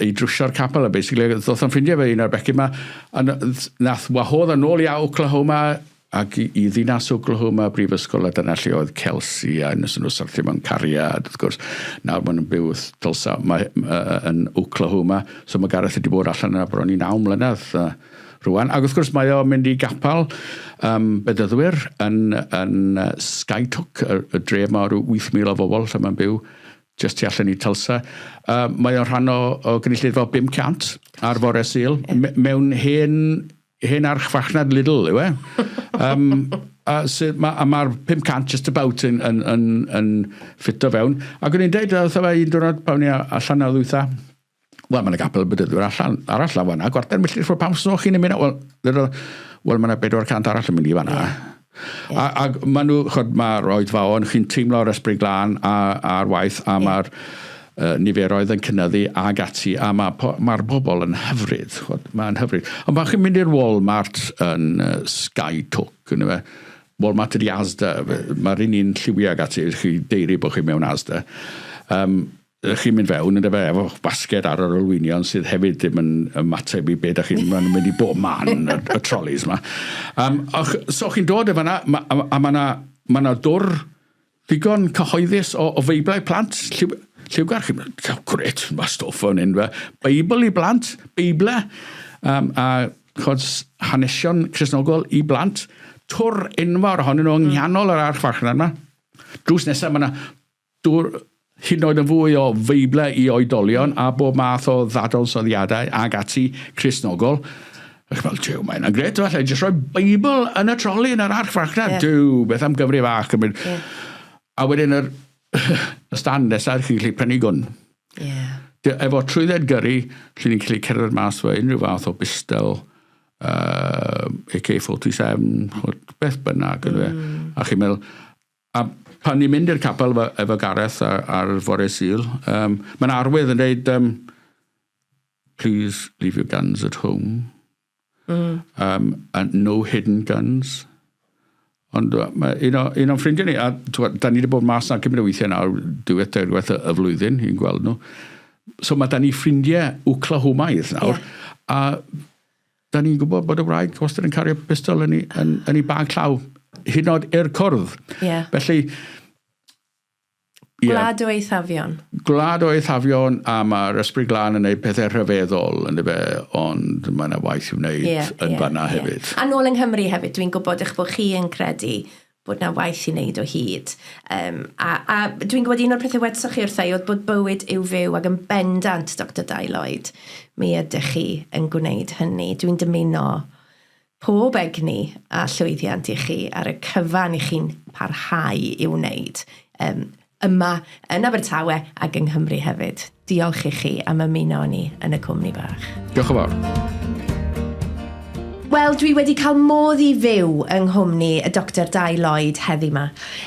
i drwsio'r capel a basically ddoth o'n ffrindiau fe un o'r bechgyn 'ma a nath wahodd yn ôl i Oklahoma ac i, i ddinas Oklahoma brifysgol a dyna lle oedd Kelsey a nes nhw syrthio mewn cariad wrth gwrs nawr maen nhw'n byw wrth Tulsa mae, yn Oklahoma so mae Gareth wedi bod allan yna bron i 9 mlynedd rwan. Ac wrth gwrs mae o'n mynd i gapel bedyddwyr yn, yn Skytook, y dref ma o ryw 8,000 o bobl lle mae'n byw, jyst tu allan i Tulsa. Mae o'n rhan o gynulleidfa o 500 ar fore Sul, mewn hen, hen archfarchnad Lidl, yw e? A, sydd, ma, a mae'r 500 just about yn, yn, yn, yn ffito fewn. Ac o'n i'n deud, wrtho fe un diwrnod pan o'n i allan o ddwytha, Wel, mae yna gapel bedyddwyr allan, arall lan fan'na, gwarter milltir ffwrdd, pam so chi'n ymuno? Wel, wel mae yna 400 arall yn mynd i fan'na. Yeah. Yeah. A, a maen nhw, chod, mae'r oedfaon, chi'n teimlo'r ysbryd glân ar waith, a yeah. mae'r niferoedd yn cynyddu ag ati, a mae'r ma bobl yn hyfryd, chod, mae'n hyfryd. Ond pan chi'n mynd i'r Walmart yn Skytook, yn fe, Walmart ydi Asda, mae'r un un lliwiau ag ati, chi deiri bod chi mewn Asda. Chi'n mynd fewn yndyfe efo basged ar yr olwynion sydd hefyd ddim yn ymateb i be da chi'n maen nhw'n mynd i bob man y, y trolleys ma. Och, so chi'n dod efo yna, ma, a, a mae yna ma na dwr ddigon cyhoeddus o feiblau plant lliw, lliwgar. Chi'n mynd, oh, gret, mae stwff o'n hyn. Beibl i blant, Beiblau, a chod, hanesion Cristnogol i blant. Twr enfawr ohonyn nhw yng nghanol yr archfarchnad yma. Drws nesaf mae yna Dwr hyd yn oed yn fwy o Feiblau i oedolion a bob math o ddadansoddiadau ag ati Cristnogol. A chi'n meddwl, jiw, mae hynna'n grêt, falle, jyst rhoi Beibl yn y troli yn yr archfarchnad. Yeah. Duw, beth am gyfri fach. Yeah. A wedyn yr, y stand nesaf, chi'n gallu prynu gwn. Yeah. Efo trwydded gyrru, lle ni'n gallu cerdded mas fo unrhyw fath o bistol. AK-47, beth bynnag, mm. A chi'n meddwl, a pan ni'n mynd i'r capel efo, efo Gareth ar, ar fore Sul, um, mae'n arwydd yn dweud, um, please leave your guns at home. Mm. Um, and no hidden guns. Ond mae un, o, un o'n ffrindiau ni, a twa, da ni wedi bod mas na cymryd o weithiau nawr, diwedd deirgwaith y, y flwyddyn, i'n gweld nhw. So mae da ni ffrindiau Oklahomaidd nawr, yeah. a da ni'n gwybod bod y wraig wastad yn cario pistol yn ei, yn, yn ei bag llaw, hyd yn oed i'r cwrdd. Yeah. Felly, Yeah. Gwlad o eithafion. Gwlad o eithafion, a mae'r ysbryd glân yn gwneud pethau rhyfeddol, yn fe, ond mae yna waith i'w wneud yeah, yn yeah, fanna yeah. hefyd. A nôl yng Nghymru hefyd, dwi'n gwybod eich bod chi yn credu bod na waith i wneud o hyd. Um, a, a dwi'n gwybod un o'r pethau wedsoch chi wrtha i oedd bod bywyd yw fyw ac yn bendant, Dr Dai Lloyd, mi ydych chi yn gwneud hynny. Dwi'n dymuno Pob egni a llwyddiant i chi ar y cyfan i chi'n parhau i'w wneud um, yma yn Abertawe ac yng Nghymru hefyd. Diolch i chi am ymuno â ni yn y cwmni bach. Diolch yn fawr. Wel, dwi wedi cael modd i fyw yng nghwmni y Dr Dai Lloyd heddi ma.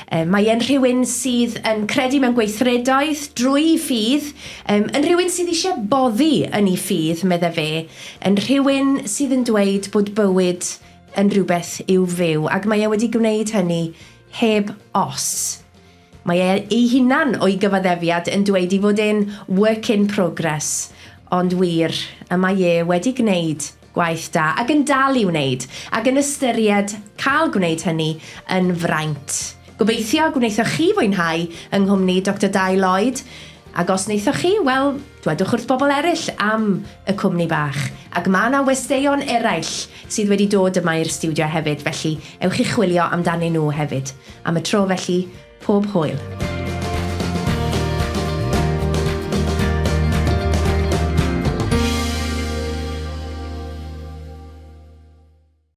Mae e'n rhywun sydd yn credu mewn gweithredoedd drwy ffydd, yn rhywun sydd eisiau boddi yn ei ffydd, medde fe, Yn rhywun sydd yn dweud bod bywyd yn rhywbeth i'w fyw, ac mae e wedi gwneud hynny heb os. Mae e ei hunan o'i gyfaddefiad yn dweud ei fod e'n work in progress, ond wir, y mae e wedi gwneud gwaith da, ac yn dal i wneud, ac yn ystyried cael gwneud hynny yn fraint. Gobeithio gwnaethoch chi fwynhau yng nghwmni Doctor Dai Lloyd, ac os wnaethoch chi, wel, dwedwch wrth bobl eraill am y cwmni bach. Ac mae 'na westeion eraill sydd wedi dod yma i'r stiwdio hefyd, felly ewch i chwilio amdanyn nhw hefyd. Am y tro felly, pob hwyl.